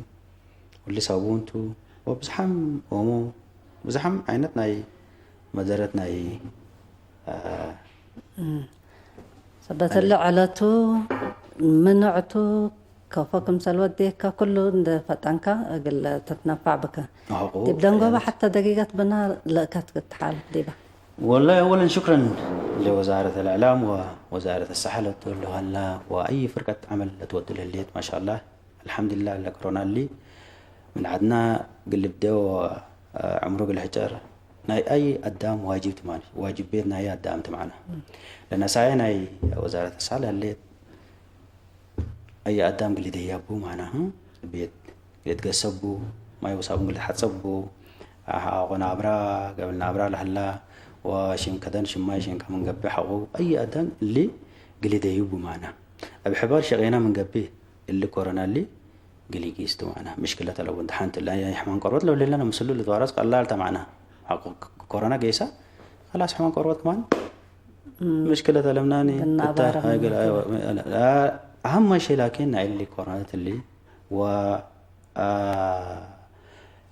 ወሊ ሳቡን ቱ፣ ወብዝሓም ኦሞ፣ ብዝሓም አይነት ናይ መደረት ናይ፣ አ፣ እም። ሰበት እሊ ዐለቱ፣ ምኑዕ ቱ፣ ከፎ ክምሰል ወዴከ፣ ክሉ እንዴ ፈጠንከ እግል ትትነፋዕ ብከ። ሐቆ ዲብ ደንጎበ ሐተ ደቂቀት ብና ለእከት ክትሓል ዲበ። ወላሂ፣ አወለን ሹክረን ለወዛረት አልእዕላም ወወዛረት አሰሐ ለትወዱ ሀላ ወአይ ፍርቀት ዐመል ለትወዱ ለህሌት፣ ማሻአላህ። አልሐምዱሊላህ፣ ለኮሮና እሊ ምን ዐድና ግልብደ ወ፣ ዐምሩ እግል ሕጨር ናይ አይ አዳም ዋጅብ ትማን፣ ዋጅብ ቤት ናይ አዳም ትማዕና። ለነሳኤ ናይ ወዛረት አሰሐ ለህሌት አይ አዳም ግል ይደያቡ ማዕናሁ፣ ቤት ግል ይትገሰቡ፣ ማይ ወሳቡን ግል ይትሐጸቡ፣ አቆ ናብራ፣ ገብል ናብራ ለህላ ወሽም ከደን ሽማይ ሽንካ ምን ገብእ ሐቆ አይ አዳም እሊ ግል ይደይቡ ማዕና። እብ ሕባር ሸቄና ምን ገብእ እሊ ኮሮና እሊ ግል ይጊስቱ ማዕና። ምሽክለት አለቡ እንተ ሐንት እለ ሕማም ቆርበት ለብሌለነ ምስሉ ልትዋረስ ቀላል ተ ማዕና። ሐቆ ኮሮና ጌሳ፣ ከላስ ሕማም ቆርበት ከማን ምሽክለት አለምናኒ። ብናባረ እተ ሃይ ግል፣ ምናባረ። አይወ፣ አሀም ሸይ ላኪን ናይ እሊ ኮሮና እሊ ወ፣ አ፣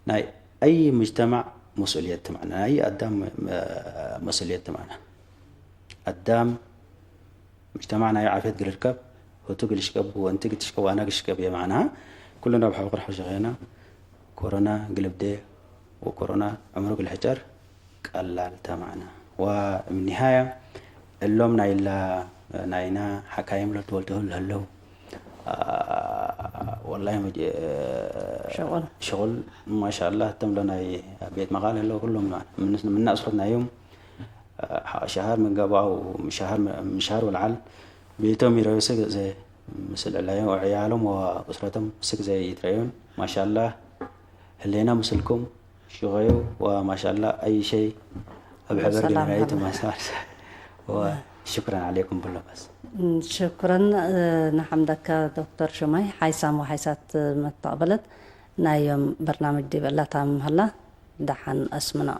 ናይ አይ ሙጅተማዕ መስኡልየት ማዕና፣ ናይ አይ አዳም፣ አ፣ መስኡልየት ማዕና። አዳም ሙጅተማዕ ናይ ዓፍየት እግል ልርከብ፣ ህቱ እግል ልሽቀብ ወእንቲ እግል ትሽቀብ ወአነ እግል ሽቀብ እየ ማዕናሀ። ኩሉና እብ ሐቆ ርሐው ሸቄና፣ ኮሮና እግል ልብዴ ወኮሮና ዕምሩ እግል ልሕጨር ቀላል ተ ማዕና። ወእብ ኒሃያ እሎም ናይላ ናይና ሐካይም ለልትወልተሁ ለህለው፣ አ፣ ወላሂ መጅ-፣ ሸቁል። ሸቁል ማሻአላህ፣ እቶም ለናይ ቤት መቃል ህለው ኩሎም ምን፣ ምነ እስረት ናዮም ሐቅ ሸሀር ምን ገብአው፣ ምን ሸሀር፣ ምን ሸሀር ወለዐል ቤቶም ኢረዩ ስክ ዘ ምስል ዕላዮም ወዕያሎም ወኡስረቶም ስክ ዘ ኢትረዩን። ማሻአላህ ህሌና ምስልኩም ሽቀዩ ወማሻአላህ አይ ሸይ እብ ሕበር ወሰላም ግንራይት ሀላ። ማሳርሰ ወ-፣ ሽኩረን ዐሌኩም ብሎ በስ። ሽኩረን ነሐምደከ ዶክተር ሽማይ። ሓይሳም ወሓይሳት መተቅበለት ናይ ዮም በርናምጅ ዲብ እላ ታምም ሀላ። ደሐን አስምኖ።